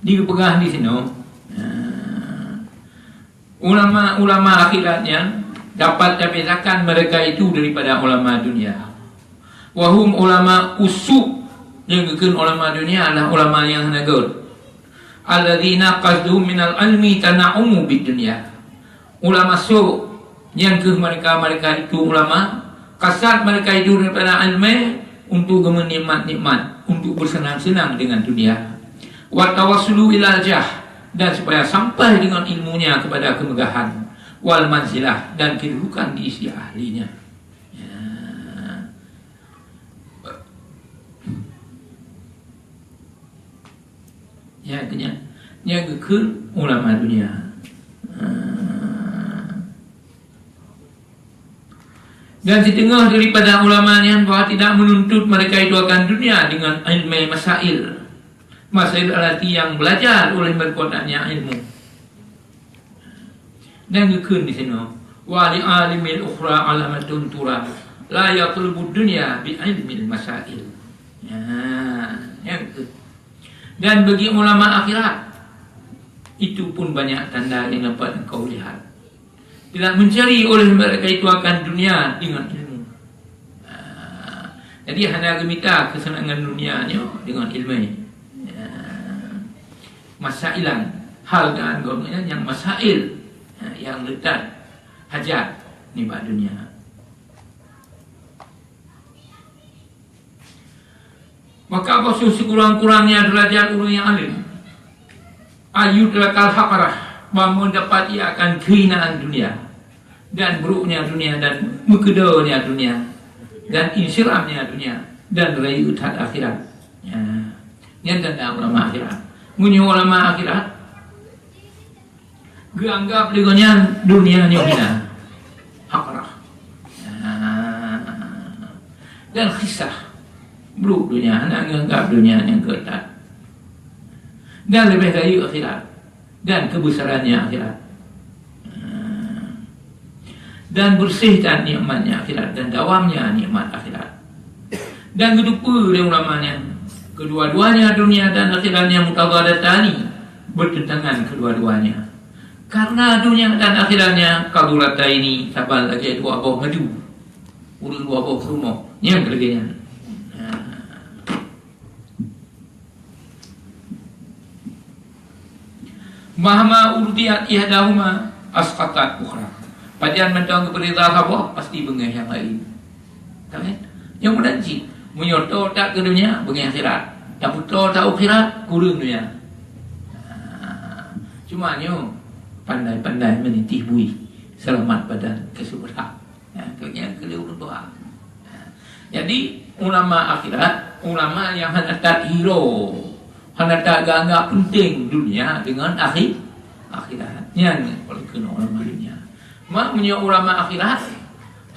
Dipeugah di sinoe, ya. Ulama-ulama akhirat nyan dapat tabezakan mereka itu daripada ulama dunia. Wa hum ulama usu, nyang geukheun ulama dunia adalah ulama nyang hana göt. Alladzina qasduhum minal ilmi tana'umu bid dunya. Ulama su, nyang keuh mereka-mereka itu ulama, kasad mereka itu daripada ilmu untuk geumeunimmat-nimmat, untuk bersenang-senang dengan dunia. Wa tawassulu ilal jah, dan supaya sampai dengan ilmunya kepada kemegahan, wal manzilah, dan kedudukan di sisi ahlinya. Ya. Ya, itu nya. Nya geukheun ulama dunia. Ah. Dan siteungoh daripada ulama nyan bahwa tidak menuntut mereka itu akan dunia dengan ilmu masail. Masail arti yang belajar oleh mereka nyan ilmu. Dan geukheun di sinoe, "Wa li alimil ukhra alamatun tura, la yatlubud dunya bi ilmil masail." Ya, ya geukheun. Dan bagi ulama akhirat, itu pun banyak tanda yang dapat engkau lihat. Tidak mencari oleh mereka itu akan dunia dengan ilmu. Ah, jadi hana geumita keuseunangan dunia nyoe dengan ilmu. Ya. Masailan, hal dan golongan yang masail, ya, yang letat hajat nibak dunia. Maka beusoh sikurang-kurangnya derajat ureuëng nyang além, ayu teulakal hakarah, banmandum dapat ia akan keuhinaan dunia, dan buruknya dunia, dan meukeudeunya dunia, dan insiramnya dunia, dan rayeuk that akhirat. Ya. Nyan tanda ulama akhirat. Meunyoe ulama akhirat, geuanggap lé gobnyan dunia nyoe hina. Hakarah. Ah. Dan khisah. Brok dunia, hana geuanggap dunia nyang keutat. Dan leubeh rayeuk akhirat. Dan keubeusarannya akhirat. Ah. Dan beureuséh that nikmatnya akhirat dan dawamnya nikmat akhirat. Dan geuteupeue lé ulama nyan, kedua-duanya dunia dan akhirat nyan mutadhadatani, bertentangan kedua-duanya. Karena dunia dan akhirat nyan kadhurataini, saban lagée dua boh madu, ureuëng dua boh peurumoh, nyang keulagée nyan. Nah. Mahma urdiat ihdahuma asqatat ukhra. Pajan mantong geupeurintah saboh, pasti beungéh nyang laén. Kan? Nyang mudah cit. Meunyoe toe that keu dunia, beungéh akhirat. Tapi toe that akhirat, kureueng dunia. Ah, cuma nyoe, pandai-pandai meunitih bui, seulamat badan keu subra. Ya, tu nyang keu lhée ureuëng tuha. Ya. Jadi, ulama akhirat, ulama nyang hana that hiro, hana that geuanggap penting dunia dengan akhi-, akhirat. Nyan paléng keunoe ulama dunia. Mak meunyoe ulama akhirat,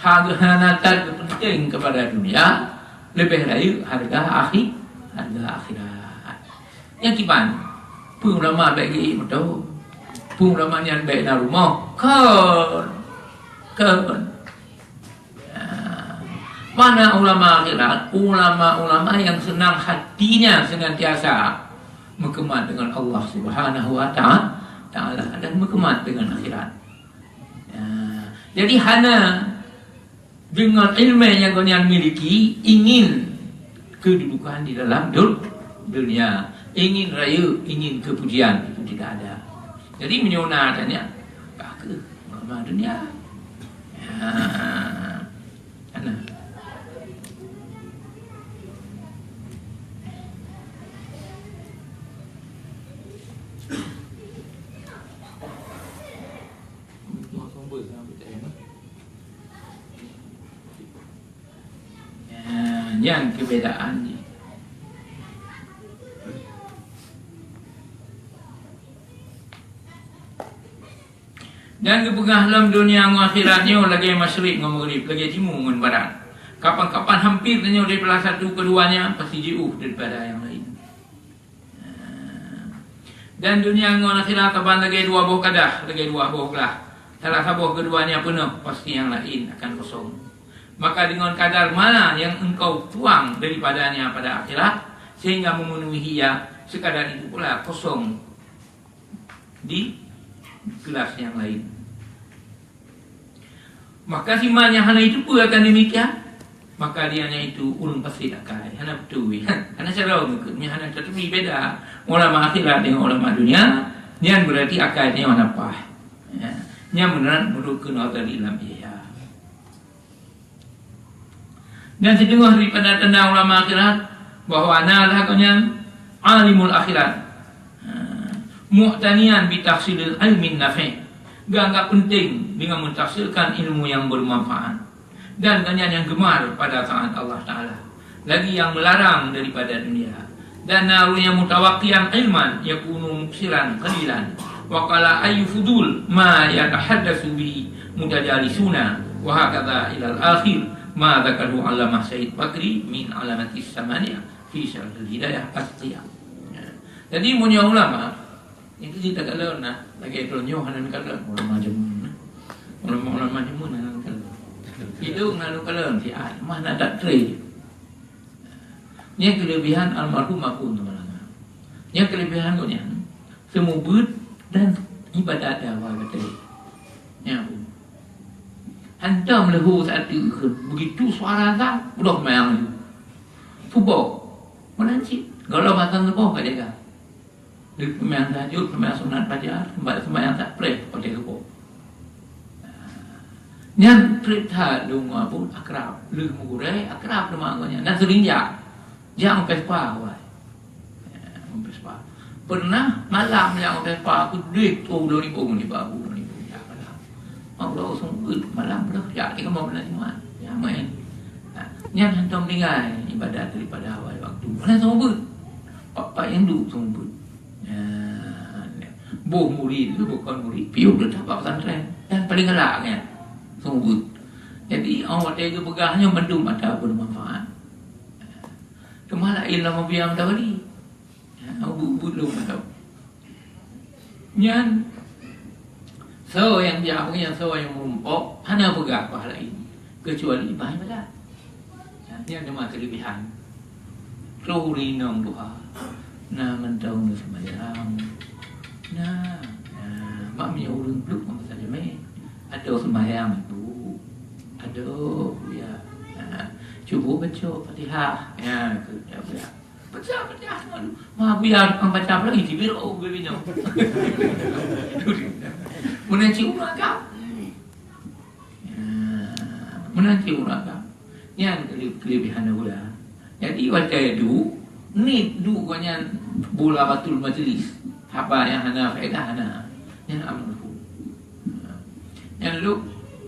Hareuga hana that geupeunténg keupada dunia, leubeh rayeuk hareuga akhi-, hareuga akhirat. Nyang kiban, peue ulama bèk geuék moto? Peue ulama nyan bèk na rumoh? Kon. Kon. Ah, mana ulama akhirat? Ulama-ulama yang senang hatinya senantiasa meukeumah dengan Allah Subhanahu wa Ta'a-, Taala dan meukeumah dengan akhirat. Ah, jadi hana dengan ilmu yang gobnyan miliki ingin kedudukan di dalam dun-, dunia, ingin rayeuk, ingin kepujian, itu tidak ada. Jadi meunyoe na tanya, "Bah kheueh ulama dunia?" Ha, hana. Ya, nyan keubedaan jih. Dan geupeugah lom, dunia ngon akhirat nyoe lagèe masyriq ngon maghrib, lagèe timu ngon barat. Kapan-kapan hampir tanyoe daripada satu keduanya, pasti jiôh daripada yang lain. Dan dunia ngon akhirat saban lagèe dua boh kadah, lagèe dua boh glah. Salah saboh keduanya peunoh, pasti yang lain akan kosong. Maka dengan kadar mana yang engkau tuang daripadanya pada akhirat, sehingga memenuhi ia, sekadar itu pula kosong di gelas yang lain. Maka si ma nyang hana jiteupeue akan demikian, maka dia nyan itu ureueng paséh akai, hana beutôi, hana cara meukeuet, nyan hana taturi beda ulama akhirat dengan ulama dunia, nyan berarti akai nyan hana paih. Ya. Nyan meunan meunurut keu Nawawi lam Ihya. Dan siteungoh daripada tanda ulama akhirat, bahwa na lagèe nyan alimul akhirat. Ha, mu'taniyan bi tahsilil ilmin nafi'. Geuanggap penting dengan mentahsilkan ilmu yang bermanfaat. Dan gobnyan nyang gemar pada taat Allah Taala. Lagi yang melarang daripada dunia. Dan na ureueng nyang mutawaqqiyan ilman yakunu muksiran qalilan. Wa qala ayyu fudul ma yatahaddatsu bihi mutajalisuna. Wa hakadha ilal akhir ma dzakarahu Allamah Said Bakri min alamatis samaniyah fi syarhil hidayah asqiyah. Ya. Jadi, meunyoe ulama, nyang keu jih takalon na, lagèe droeneuh hana neukalon, ulama jameun na. Ulama-ulama jameun hana neukalon. Idong na neukalon, si ai, mah na that tré. Nyan keulebihan almarhum Abu Teuma Langa. Nyan keulebihan gobnyan, seumeubeuet dan ibadat dawa gata. Nyan Abu. Hantom leuho saat itu, begitu suara azan, udah mayang laju. Suboh. Meunan cit, gohlom azan suboh ka jaga. Di seumayang tahajud, seumayang sunat fajar, seumayang, seumayang sapreh watèe suboh. Nyan trép that lôn ngon Abu akrab. Lheueh meugurèe, akrab teuma ngon nyan. Dan seuring jak. Jak ngon Vespa, wai. Ya, ngon Vespa. Pernah malam jak ngon Vespa, aku duit, oh, dua ribu ngon Abu, dua ribu. Jak malam. Mak uroe seumeubeuet, malam uroe jak, tiga malam bulan Jumat. Ya, main. Ha, nyan hantom tinggai ibadat daripada awai waktu. Malam seumeubeuet. Pak-pak nyang duek seumeubeuet. Ya, boh murit tu bukon murit, piôh teutap bak pesantren. Dan paling galak nyan, seumeubeuet. Jadi, awak watèe geupeugah nyoe mandum atra bermanfaat. Teuma laén lam Rabiul Mutawali. Ha, buet-buet lôn mantong. Nyan, soe nyang jak, nyan soe nyang meurumpok, hana peugah bah laén, keucuali bah ibadat. Nyan teuma keulebihan. Troh ureueng inong tuha, na mantong geuseumayang. Na, na, mak meunyoe ureueng pluek ngon masa jamé. Adoe seumayang, Ibu. Adoe, ya. Na, cuba baca Fatihah. Ya, keu, ya, ya. Baca, baca. Aduh, ma buya tukang baca lagi, jibiro, oh, bebino. Meunan cit ureueng agam. Ya, meunan cit ureueng agam. Nyan kele-, kelebihan ureueng. Jadi, watèe duek, niet duek ngon nyan bola batul majlis. Haba nyang hana faedah, hana. Nyan amru. Nyan lôn,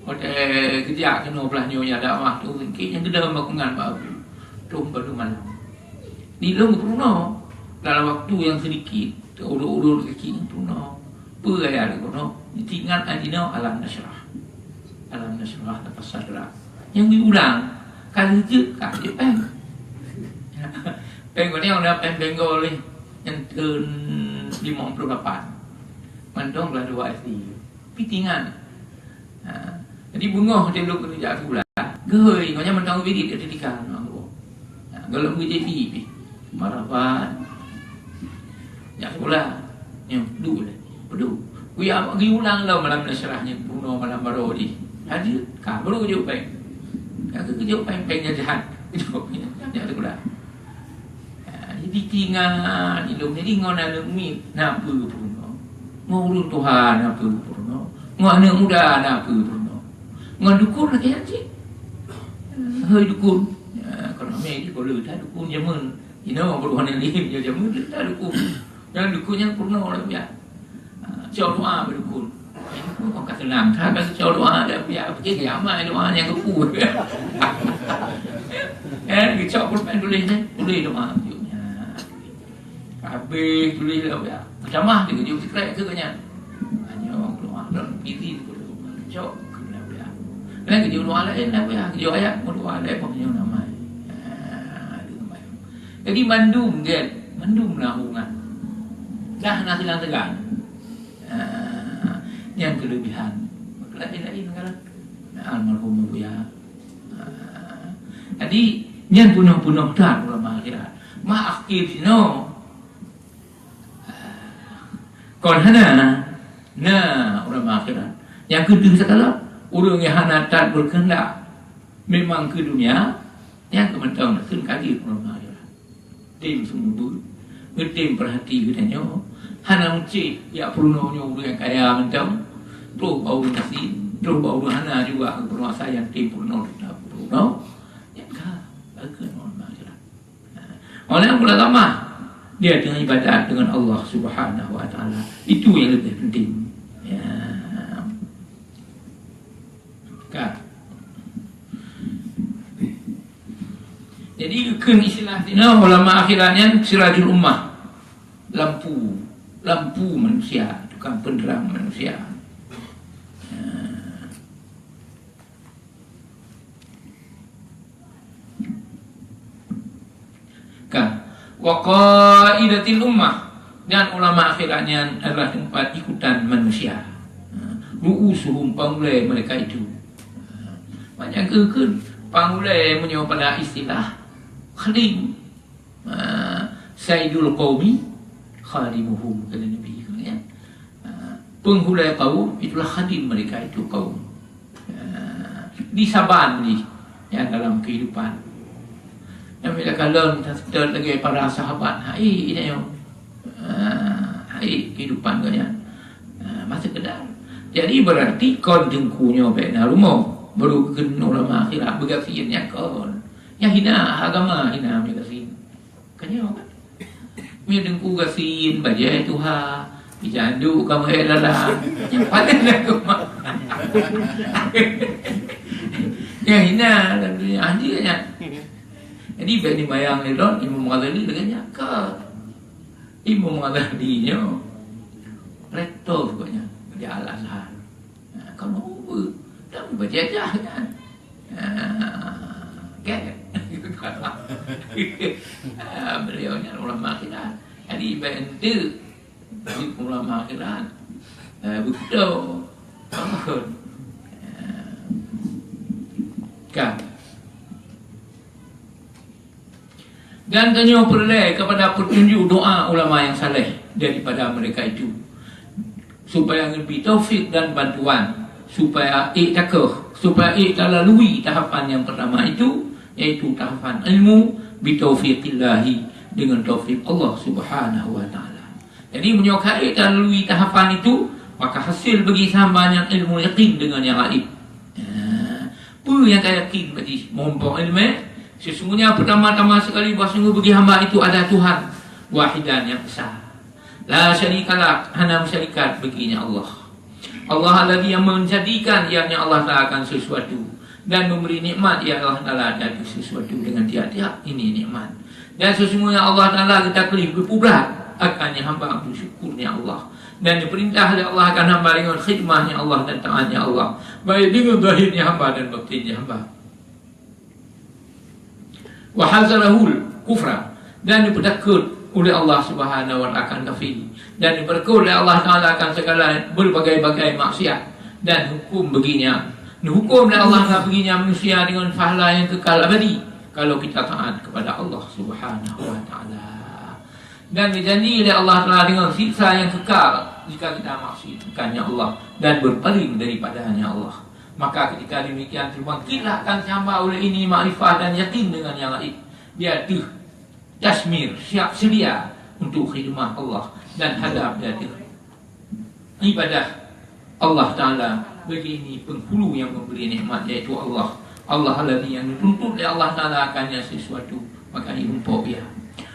watèe geujak keunoe blah nyoe nyang dakwah tu, singkit nyang keudeh bakungan bak Abu. Troh bandum malam. Di lôn peurunoe, dalam waktu nyang seudikit, urot-urot kaki peurunoe. Peue gaya lôn peurunoe? Teuingat ayat jinoe Alam Nasyrah. Alam Nasyrah, lafaz sadrak. Nyang geuulang, ka lheueh jeuet ka jeuet péng. Péng keunoe na péng Bengal lé, nyang teun limong ploh lapan. Mantong kelas dua S D. Pih tingan. Ha. Jadi beungoh watèe lôn keuneuk jak sikula, geuhôi, ngon nyan mantong birit di tika ngon geuh. Ha, gohlom geujadi pih. Marah ban. Jak sikula. Nyoe, duek lé. Peuduek. Kuya geuyue ulang lom malam Nasyrah nyoe, bunoe malam baroe jih. Haji, ka, baru geujok péng. Ka geujok péng, péng nyan jahat. Geujok péng nyan, jak sikula. Ha, jadi tingan ilôn. Jadi ngon aneuk miet na peue peurunoe. Ngon ureueng tuha na peue peurunoe. Ngon aneuk muda na peue peurunoe. Ngon dukun lagèe nyan cit. Hôi dukun. Ha, kalau ramè di Kuala Lumpur dukun jameun. Inoe bak ureueng laén jameun, tak dukun. Nyang dukun nyan peurunoe lagèe biasa. Ha, cok doa bak dukun. Nyang dukun kon ka seunang. Ka, ka cok doa lagèe biasa. Pike kiamat doa nyang geupeu. Eh, geucok pulpen tuléh nyan, tuléh doa. Habéh tuléh lagèe biasa. Peutamah dia, dia sikrek keu nyan. Nyoe doa lom izin keu doa. Cok keu lagèe biasa. Lain geujok doa laén lagèe biasa. Geujok ayat, doa laén, pokoknya nama. Ha, dia sembahyang. Jadi mandum gét, mandum na hubungan. Dah na silang tegang. Ah, nyang keulebihan. Lain-lain kan. Almarhum Abuya. Ah, jadi nyan peunoh-peunoh that ulama akhirat. Maaf keu jinoe. Ah, kon hana na ulama akhirat. Nyang keudeuh sakala, ureueng nyang hana that berkehendak memang keu dunia, nyang keu mantong kheun ka jeuet ulama akhirat. Tem seumeubeuet, geutem peurhati geutanyoe, hana meucéh jak peurunoe nyoe ureueng nyang kaya mantong, troh bak ureueng gasien, troh bak ureueng hana juga keu peurunoe asai nyang tem peurunoe teutab peurunoe, nyang ka, ka kheun ulama akhirat. Oleh nyang pula tamah, dia teuh ibadat deungon Allah Subhanahu wa Taala. Itu yang lebih penting. Ya. Ka. Jadi, kheun istilah sinoe ulama akhirat nyan sirajul ummah. Lampu, lampu manusia, tukang penerang manusia. Ya. Ka. Wa qaidatil ummah, dan ulama akhirat nyan adalah teumpat ikutan manusia. Ha, ru'usuhum, pangulèe mereka itu. Ha, makna keuh kheun pangulèe meunyoe pada istilah khadim. Ah, sayyidul qaumi khadimuhum, kata Nabi, ya. Ah, penghulai kaum itulah khadim mereka itu kaum. Ah, di saban jih, ya, dalam kehidupan. Nyang bila kalon lagèe para sahabat, hai, ini, ah, hai kehidupan geuh nyan. Ah, masa kedar. Jadi berarti kon teungku nyoe bèk na rumoh, baru keu ulama akhirat beugasien nyan kon. Nyang hina agama, hina meugasien. Ka nyoe kan? Meunyoe teungku gasien, bajèe tuha, jijanduk ka meuhèk lalang. Nyang paléng lagoe mah. Nyang hina lam donya, anjing nyan. Jadi, bèk neubayang lé lôn, Imam Ghazali lagèe nyan ka. Imam Ghazali nyoe rektor gobnyan di Al-Azhar. Ha, kamoe ubeut, tapi bajajah nyan. Ha, gèt. Ha, beliau nyan ulama akhirat. Jadi, bèk enteuk di ulama akhirat. Ha, beutôi. Ha. Kan? Dan tanyoe peureulèe kepada peutunjuk doa ulama nyang saleh daripada mereka itu, supaya geubri taufik dan bantuan, supaya ék takeuh, supaya ék talalui tahapan nyang pertama itu, yaitu tahapan ilmu, bitaufiqillahi, dengan taufik Allah Subhanahu wa Taala. Jadi, meunyoe ka ék talalui tahapan itu, maka hasil bagi hamba nyan ilmu yakin dengan yang gaib. Ya. Peue nyang ka yakin bak jih? Mumpung ileumèe, sesungguhnya pertama-tama sekali bahwa sungguh bagi hamba itu ada Tuhan, wahidan, yang esa. La syarikalah, hana meusyarikat bagi nya Allah. Allah alladzi, yang menjadikan, ianya Allah Taala, akan sesuatu dan memberi nikmat, ia Allah Taala, dari sesuatu dengan tiap-tiap ini nikmat. Dan sesungguhnya Allah Taala geutaklif, geupeubrat akan nya hamba untuk syukurnya Allah. Dan diperintah oleh Allah akan hamba dengan khidmahnya Allah dan taatnya Allah, baik dengan zahirnya hamba dan batinnya hamba. Wa hazarahul kufra, dan dipeutakot oleh Allah Subhanahu wa Ta'ala akan kafiri, dan dipeutakot oleh Allah Ta'ala akan segala berbagai-bagai maksiat, dan hukum baginya, dihukum oleh Allah Ta'ala baginya manusia dengan pahala yang kekal abadi kalau kita taat kepada Allah Subhanahu wa Ta'ala. Dan dijanji oleh Allah Ta'ala dengan siksa yang kekal jika kita maksiat kepada Allah dan berpaling daripada-Nya Allah. Maka ketika demikian, terbangkitlah akan si hamba oleh ini makrifah dan yakin dengan yang lain. Dia deuh tasmir, siap sedia untuk khidmah Allah dan hadap dia deuh ibadah Allah Ta'ala bagi ini penghulu yang memberi nikmat, yaitu Allah. Allah alladzi yang dituntut oleh Allah Ta'ala akannya sesuatu, maka diumpok ia.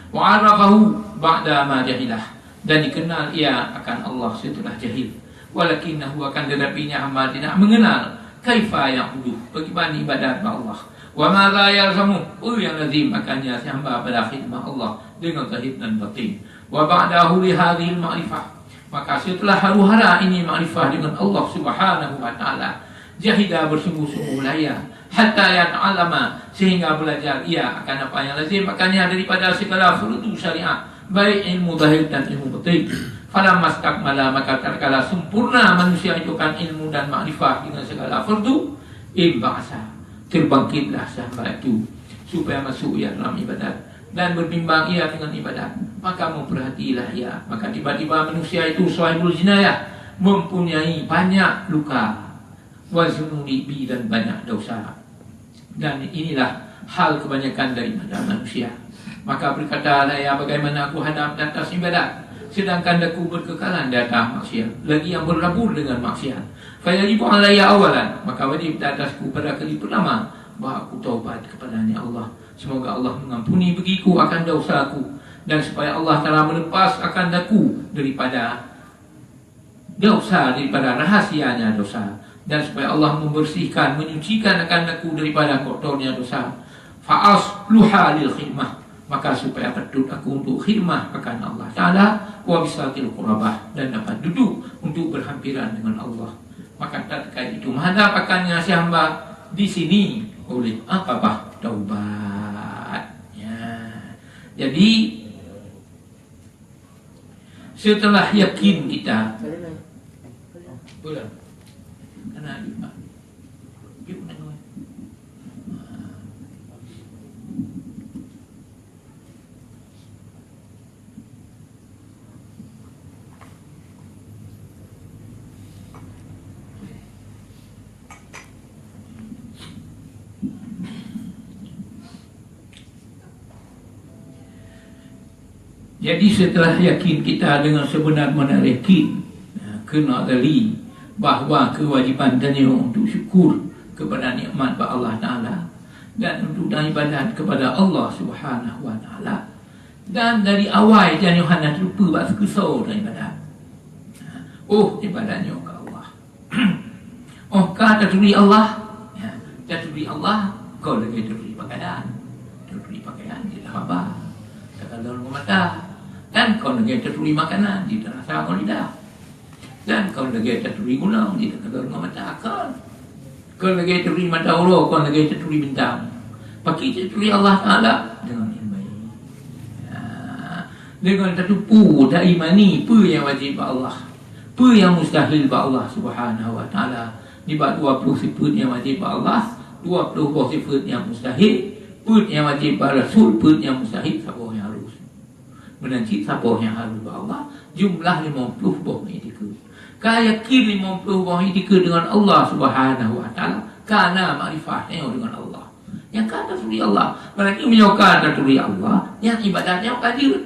Wa arafahu ba'da ma jahilah, dan dikenal ia akan Allah setelah jahil. Walakinnahu, akan tetapi nya hamba tidak mengenal, kaifa ya'budu, bagaimana ibadat bak Allah. Wa madza yalzamu, apa yang lazim akannya si hamba pada khidmah Allah dengan zahir dan batin. Wa ba'dahu li hadzihil ma'rifah, maka setelah huru-hara ini makrifah dengan Allah Subhanahu wa Ta'ala, jahida, bersungguh-sungguhlah ia, hatta yata'allama, sehingga belajar ia akan apa yang lazim akannya daripada segala fardu syariat, baik ilmu zahir dan ilmu batin. Falamma stakmala, maka tatkala sempurna manusia itu akan ilmu dan makrifah dengan segala fardu, imba'asa, terbangkitlah si hamba itu supaya masuk ia dalam ibadat, dan berbimbang ia dengan ibadat. Maka memperhatilah ia, maka tiba-tiba manusia itu sahibul jinayah, mempunyai banyak luka, wa dzununi, bi, dan banyak dosa. Dan inilah hal kebanyakan daripada manusia. Maka berkatalah ia, "Bagaimana aku hadap di atas ibadat, sedangkan aku berkekalan di atas maksiat, lagi yang berlabur dengan maksiat? Fayajibu alayya awalan, maka wajib di atasku pada kali pertama bahwa aku taubat kepada-Nya Allah. Semoga Allah mengampuni bagiku akan dosaku, dan supaya Allah Ta'ala melepas akan aku daripada dosa, daripada rahasianya dosa, dan supaya Allah membersihkan, menyucikan akan aku daripada kotornya dosa. Fa asluha lil khidmah, maka supaya patut aku untuk khidmah akan Allah Ta'ala, wa bisatil qurabah, dan dapat duduk untuk berhampiran dengan Allah." Maka tatkala itu menghadap akan si hamba di sini oleh Aqabah Taubat. Ya. Jadi, setelah yakin kita, jadi, setelah yakin kita dengan sebenar-benar yakin, ya, kena gali bahwa kewajiban tanyoe untuk syukur kepada nikmat bak Allah Ta'ala dan untuk ibadat kepada Allah Subhanahu wa Ta'ala, dan dari awai tanyoe hana teupeu bak seukeusoe ibadat. Oh, ibadat nyoe keu Allah. Oh, ka taturi Allah. Ya, taturi Allah, kon lagée taturi pakaian. Taturi pakaian jeuet haba, takalon ngon mata. Dan kon lagée taturi makanan, jeuet tarasa ngon lidah. Dan kon lagée taturi gunong, jeuet takalon ngon mata, kon. Kon lagée taturi mata uroe, kon lagée taturi bintang. Pakri taturi Allah Ta'ala? Dengan ilmu. Ya. Dengan tateupeue, taimani peue nyang wajéb bak Allah, peue nyang mustahil bak Allah Subhanahu wa Ta'ala. Nibak dua ploh sifeuet nyang wajéb bak Allah, dua ploh boh sifeuet nyang mustahil, peuet nyang wajéb bak Rasul, peuet nyang mustahil, saboh nyang harus. Meunan cit saboh nyang harus bak Allah, jumlah limong ploh boh iktikeuet. Ka yakin limong ploh boh iktikeuet deungon Allah Subhanahu wa Ta'ala, ka na makrifah nyoe deungon Allah. Nyang ka taturi Allah. Berarti meunyoe ka taturi Allah, nyang ibadat nyoe ka jeuet.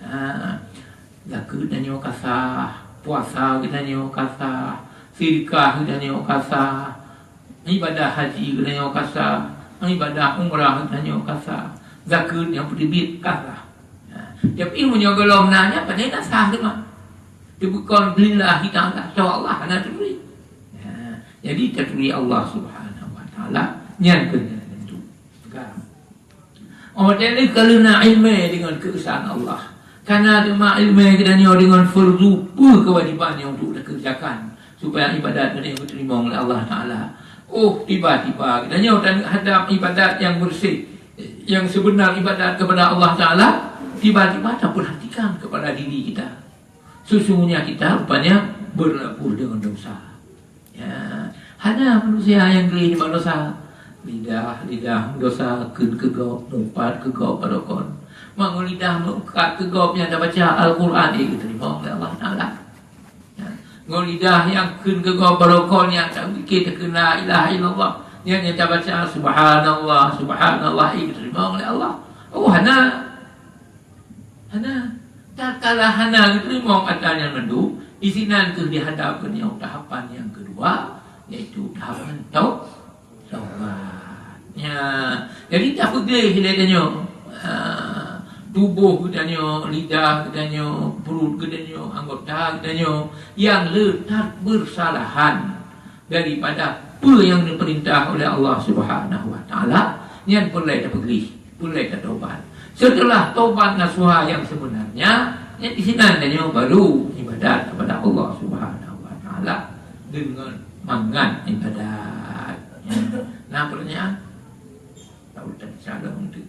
Ha, zakeuet tanyoe ka sah, puasa geutanyoe ka sah, sedekah geutanyoe ka sah, ibadah haji geutanyoe ka sah, ibadah umrah geutanyoe ka sah, zakeuet nyang peuteubiet ka sah. Ha, tapi meunyoe gohlom na nyan, padahai na sah teuma. Tapi kon lillahi ta'ala, atau Allah hana turi. Ha, jadi taturi Allah Subhanahu wa Ta'ala, nyan keuh nyang tentu. Peugah. Oh, jadi ka lheueh na iéleumé deungon keuesaan Allah. Ka na teuma iéleumé geutanyoe deungon fardu, peue keuwajéban nyang untuk takeureujakan supaya ibadat geutanyoe geuteurimong lé Allah Ta'ala. Oh, tiba-tiba geutanyoe dan hadab ibadat nyang beureuséh. Eh, Yang sebenar ibadat kepada Allah Taala, tiba-tiba taperhatikan kepada diri kita. Sesungguhnya kita rupanya berlabuh dengan dosa. Ya, hana manusia nyang gleh nibak dosa. Lidah, lidah dosa kheun keu gob, meupat keu gob bak rukon. Meungon lidah meukat keu gob nyang tabaca Al-Quran, eh, geuteurimong lé Allah Taala. Ya. Ngon lidah nyang kheun keu gob bak rukon nyang tazikir takheun la ilaha illallah. Nyang, nyang tabaca subhanallah, subhanallah, eh, geuteurimong lé Allah. Oh, hana. Hana. Tatkala hana geuteurimong atra nyan mandum, disinan kheueh dihadap keu nyoe tahapan nyang keudua, yaitu tahapan tau-, taubat. Ya, jadi tapeugleh lé tanyoe, ha, tuboh geutanyoe, lidah geutanyoe, pruet geutanyoe, anggota geutanyoe nyang le that beusalahan daripada peue nyang neupeurintah oleh Allah Subhanahu wa Taala, nyan peureulée tapeugleh, peureulée tatobat. Seuteulah tobat nasuha nyang seubeunarnya, nyan disinan tanyoe baru ibadat kepada Allah Subhanahu wa Taala deungon mangat ibadat. Na peurtanyaan? Tahu tak salah untuk.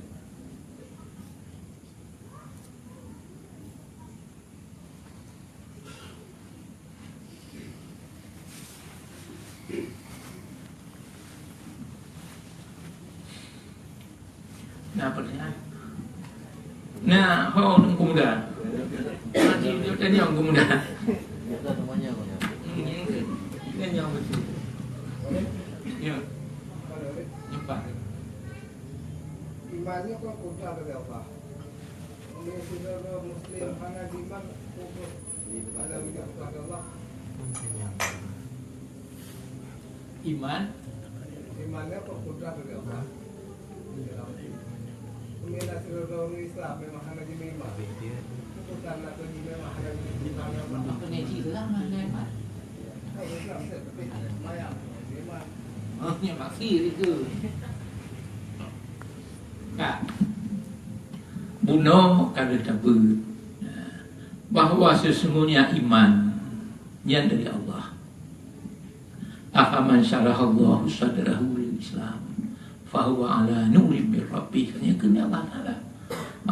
Na peurtanyaan? Na, ho, Teungku Muda. Nanti dia tanya Teungku Muda. Tanya betul. Ya. Cepat. Iman nyoe kon kuasa dari Allah. Meunyoe sidroe muslim hana jiman, kufur. Hana meunyoe kuasa Allah. Iman. Iman nyoe kon kuasa dari Allah. Meunyoe sidroe ureueng Islam memang hana jiman. Bukan lah tu jiman, hana jiman. Apa ni Islam, hana iman? Oh, nyan maksud itu. Ka. Bunoe ka lheueh tabeuet bahwa sesungguhnya iman nyan dari Allah. Afaman syarahallahu sadrahu lil Islam, fahuwa ala nurim mir rabbih. Nyan kheun Allah Taala.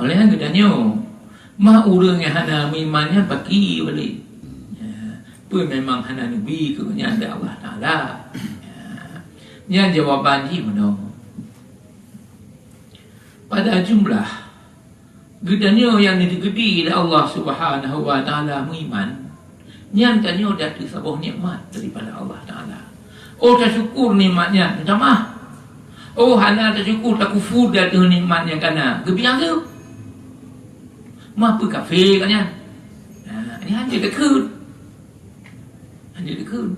Oleh nyan geutanyoe, ma ureueng nyang hana meuiman nyan paki balik. Ya, peue memang hana neubi keu nyan lé Allah Taala? Ya. Nyan jawaban jih meunoe. Pada jumlah geutanyoe nyang neuteugeubi lé Allah Subhanahu wa Taala meuiman, nyan tanyoe di ateueh saboh nikmat daripada Allah Taala. Oh, tasyukur nikmat nyan, meutamah. Oh, hana tasyukur, takufur di ateueh nikmat nyang kana, geubiasa. Ma peue kafé ka nyan? Nah, nyan hana takheun. Hana takheun.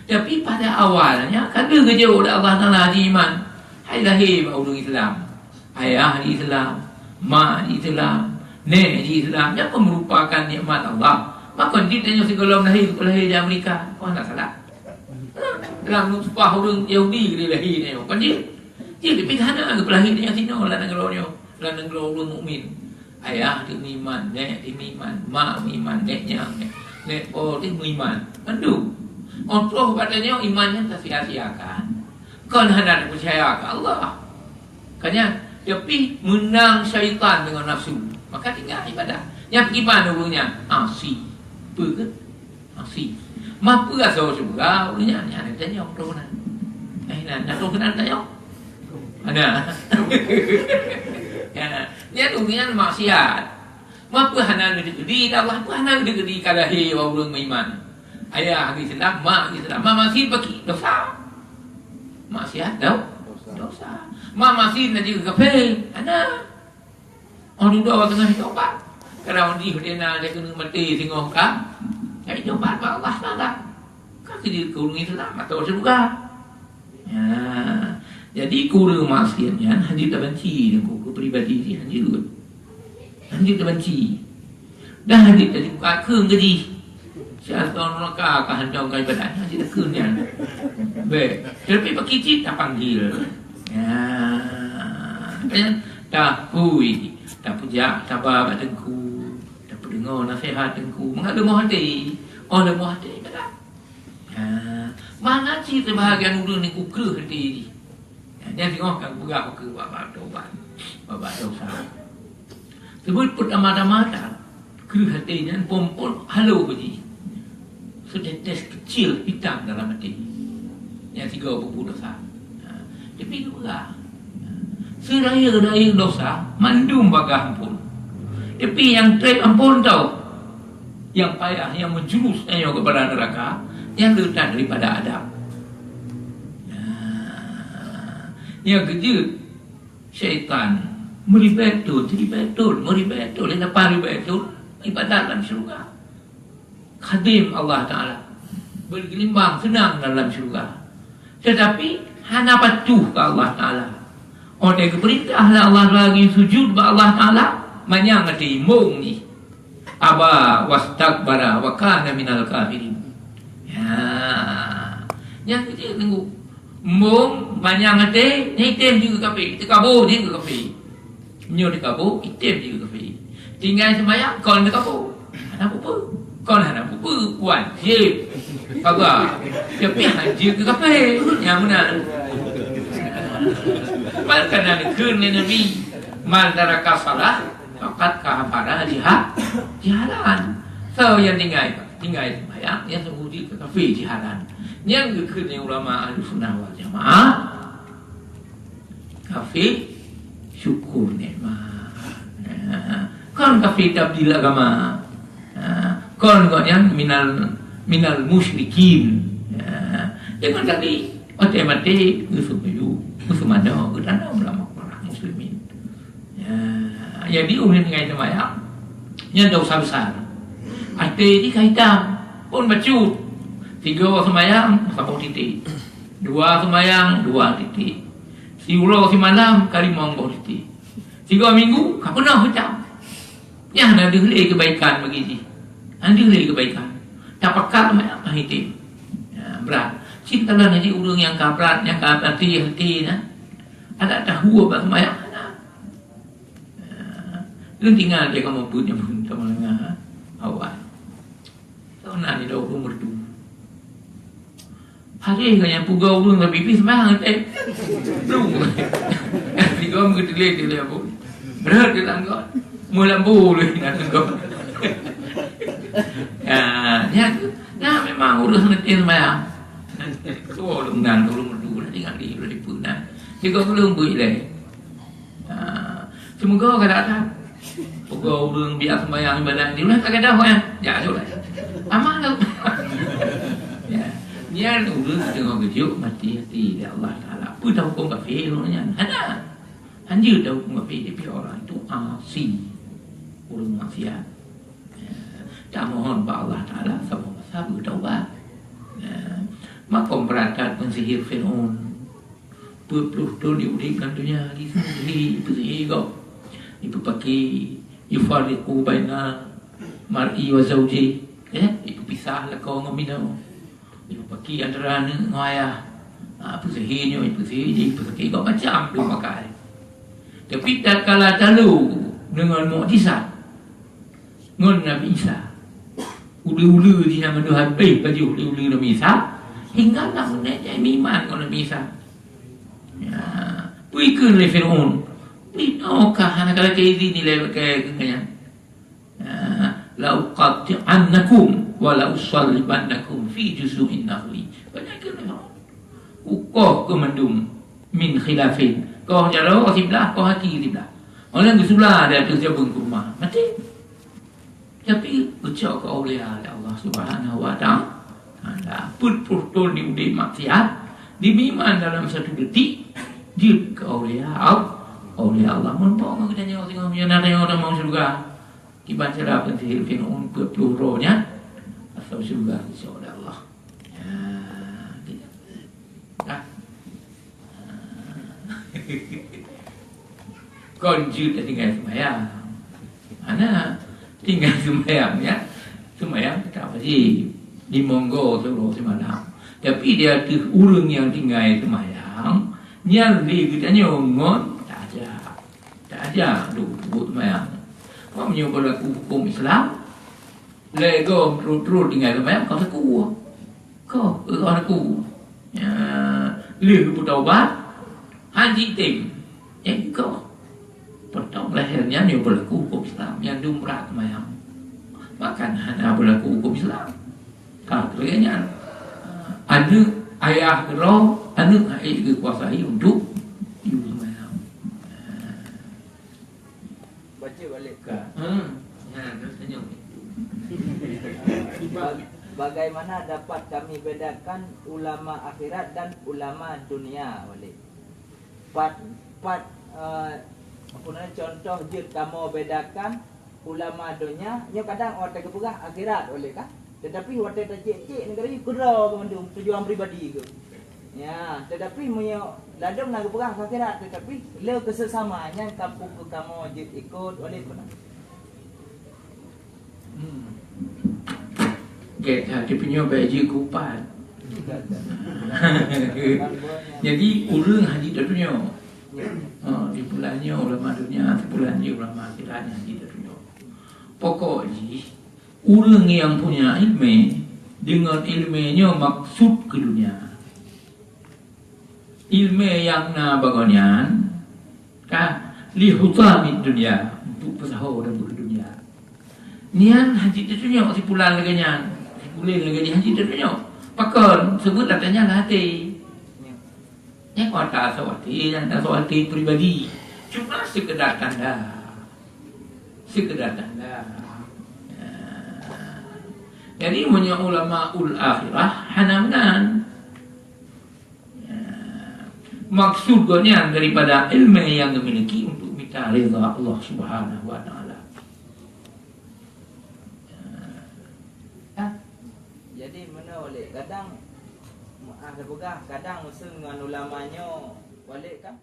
Tapi pada awalnya ka lheueh geujok lé Allah Taala jiman. Hai lahé bak ureueng Islam. Ayah ji Islam, mak ji Islam, nék ji Islam, nyan pun merupakan nikmat Allah. Makon jih tanyoe sigohlom lahé, geupeu lahé di Amerika. Oh, hana salah. Dalam nutfah ureueng Yahudi geulahé tanyoe, kon jih? Jih, tapi hana geupeu lahé tanyoe sinoe lam nanggroe nyoe, lam nanggroe ureueng mukmin. Ayah teuk meuiman, nék teuk meuiman, mak meuiman, nék nyang, nék, nék po teuk meuiman. Mandum. Oh, troh bak tanyoe iman nyan tasia-siakan. Kon hana tapeucaya keu Allah. Ka nyan, tapi meunang syaitan deungon nafsu, maka tinggai ibadah. Nyan kiban ureueng nyan? Asi. Peue keuh? Asi. Ma peue asoe syeuruga ureueng nyan? Nyan tanyong droe nan. Eh, na, na droe nan tanyong? Ada. Ya, nyan ureueng nyan maksiat. Ma peue hana neudeuk di Allah, peue hana neudeuk di ka lahé bak ureueng meuiman. Ayah Islam, mak Islam, ma masin baki dosa. Maksiat tau? Dosa. Ma masin laju kafé, hana. Oh, dudoe teungoh tobat. Kalau di hudena dia kena mati singoh ka. Jadi tobat bak Allah Taala. Ka keu ureueng Islam atau syeuruga. Ya. Jadi, keu ureueng maksiat nyan hana jeuet tabanci, keu, keu pribadi jih hana jeuet. Hana jeuet tabanci. Dan hana jeuet tajuka keu jih. Siat nuraka ka hantom ka ibadat, hana jeuet takheun nyan. Bèk. Tapi pakicit tapanggil. Ya. Kan? Tapui, tapeujak saba bak teungku, tapeudeungoe naseuhat teungku. Mangat leumoh até. Oh, leumoh até, ibadat. Ha, mana cit sibahagian ureueng ni kukreuh até jih. Ha, nyan singoh ka geupeugah keu bak-bak tobat. Babah dosa. Sebab pertama-tama dah kreueh até nyan phon-phon halo beuji. Setetes kecil hitam dalam até. Nyang sigoe peubuet dosa. Ha, tapi dua. Seuraya-raya dosa mandum bagaih amphon. Tapi nyang treb amphon tau. Nyang payah, nyang meujurus tanyoe keupada neuraka, nyan le that daripada Adam. Nah, nyang keujeuet, syaitan meuribèe thon, meuribèe thon, meuribèe thon, lapan ribèe thon ibadat lam syeuruga. Khadam Allah Taala, beugeulimbang seunang dalam syeuruga. Teutapi hana patuh keu Allah Taala. Watèe geupeurintah lé Allah Taala geusujud bak Allah Taala, manyang até imbong jih. Aba wastakbara wa kana minal kafirin. Ya. Nyang keujiek teunggu. Mbong manyang até, nyan item jih keu kafé. Teukabô jih keu kafé. Nyoe teukabô, item jih keu kafé. Tinggai seumayang, kon teukabô. Hana peue-peue. Kon hana peue-peue, wajéb. Paga. Tapi hana jeuet keu kafé. Nyang meunan. Padahai ka neukheun lé Nabi, "Man taraka shalah faqad kafara jiha-, jiharan." Soe nyang tinggai, tinggai seumayang, nyan sunggoh jeuet keu kafé jiharan. Nyang geukheun lé ulama Ahlussunnah wal Jamaah, kafé syukur nikmat. Ha, kon kafé tabdil agama. Ha, kon gobnyan minal, minal musyrikin. Ha, deungon tadi, watèe maté, geuseumeuyueb, geuseumanoe, geutanom lam makbarah muslimin. Ya, jadi ureueng tinggai seumayang, nyan dosa besar. Até jih ka itam, phon bacut. Sigoe seumayang, saboh titik. Dua seumayang, dua titik. Siuroe simalam, ka limong boh titik. Sigoe minggu, ka peunoh itam. Nyan hana deuh lé keubaikan bagi jih. Hana deuh lé keubaikan. Tapakat seumayang, ka item. Ya, brat. Cit kalau na jih ureueng nyang ka brat, nyang ka até, até na. Adak tahu bak seumayang, hana. Lôn tinggai lé kamoe buet nyang meuteumé leungah awai. Tahun na nyoe ureueng meureudu. Hari nyan peugah ureueng lam bibi seumayang, eh. Lu. Tiga meukeudilé-dilé apa? Berat di tangga. Meulambu lé na tangga. Ya, ya, ya memang ureueng ngetin seumayang. Tua ureueng nan, ureueng meureudu, tinggai di, di puna. Tiga ureueng buet lé. Ha, seumoga ka that-that. Peugah ureueng biasa seumayang ibadat di ulah tak gadoh nyan. Jak aja lah. Aman tu. Ya. Nyan ureueng teungoh geujok mati hati lé Allah Taala. Peue tahukôm kafé ureueng nyan? Hana. Hanjeuet tahukôm kafé, tapi orang itu asi. Ureueng maksiat. Ya. Tamohon bak Allah Taala saboh masa beutaubat. Ya. Makôm beurata peusihir Fir'aun. Peuet ploh thon jiudép lam donya, jisihé, jipeusihe gob. Jipeupaki, yufarriqu bainal mar'i wa zaujih, ya, jipeupisah lakoe ngon minoe. Jipeupaki antara aneuk ngon ayah. Ha, peusihe nyoe, peusihe jih, peusihe gob, macam dua pakai. Tapi tatkala talo deungon mukjizat, ngon Nabi Isa. Uleue-uleue jih nyang mandum habéh pajoh uleue-uleue Nabi Isa, tinggai lam meunan nyang iman ngon Nabi Isa. Ya, peue ikheun lé Fir'aun, "Binoe ka hana ka lakée izin ilée keu nyan. Ya, la uqatti'annakum wa la usallibannakum fi juzu'in nakhli." Banyak ikheun lé Fir'aun. Ukoh keu mandum min khilafin. Koh jaroe siblah, koh aki siblah. Orang geusula di ateueh jabeueng kurma. Maté. Tapi geucok keu aulia lé Allah Subhanahu wa Ta'ala. Peuet ploh thon jiudép maksiat, jimeuiman dalam satu detik, jeuet keu aulia Al-, aulia Allah. Mon po ngon geutanyoe singoh meunyoe na tanyoe tamong syeuruga. Kiban cara peusihir Fir'aun peuet ploh droe nyan, asai syeuruga geucok lé Allah. Ya, tidak. Ah. Kon jeuet tinggai seumayang. Hana, tinggai seumayang, ya. Seumayang teutap wajéb. Limong go siuroe simalam. Tapi di ateueh ureueng nyang tinggai seumayang, nyan lé geutanyoe ngon tajak. Tajak duk buet seumayang. Meunyoe beulaku hukôm Islam, lhèe go meuturot-turot tinggai seumayang, ka teuku. Ka, ka teuku. Ya, lheueh geupeu taubat, han jitem. Nyan ka. Watèe lahé nyan nyoe beulaku huköm Islam, nyan dum brat seumayang. Maka hana beulaku huköm Islam. Ka lagèe nyan. Aneuk, ayah keudroe, aneuk hana geukuasai untuk seumayang. Baca balik. Ka. Hmm. Nyan, tanyong. Ba-, bagaimana dapat kami bedakan ulama akhirat dan ulama dunia, Wali? Pat, pat, eh, apa nama, contoh jeuet kamoe bedakan ulama donya, nyoe kadang watèe geupeugah akhirat, Wali, kan? Tetapi watèe tacek-cek negara nyoe keudroe keu mandum tujuan pribadi keu. Ya, tetapi meunyoe ladôm na geupeugah akhirat, tetapi le keu seusama nyan kampung keu kamoe jeuet ikot, Wali, pernah. Hmm. Gét that, tapi nyoe bèk jeuet keu upat. Jadi, ureueng hana jitatunyok. Ha, di bulan nyoe ulama dunia, di bulan nyoe ulama akhirat nyang hana jitatunyok. Pokok jih, ureueng nyang punya ilmu, deungon ilmu nyoe maksud keu dunia. Ilmu nyang na bagoe nyan, ka, li hutamid dunya, untuk peusaho dan beuet dunia. Nyan hana jitatunyok si pulan lagèe nyan, si pulan lagèe nyan hana jitatunyok. Pakon? Sebab ata nyan lam até. Nyan kon ata asoe até, nyan ata asoe até pribadi. Cuma sekedar tanda. Sekedar tanda. Ya. Jadi, meunyoe ulama ul akhirah, hana meunan. Ya. Maksud gobnyan daripada ilmu nyang geumiliki untuk mita ridha Allah Subhanahu wa Taala. Ya. Jadi, meunoe Wali, kadang, ah, geupeugah, kadang useuen ngon ulama nyoe, Wali, kan?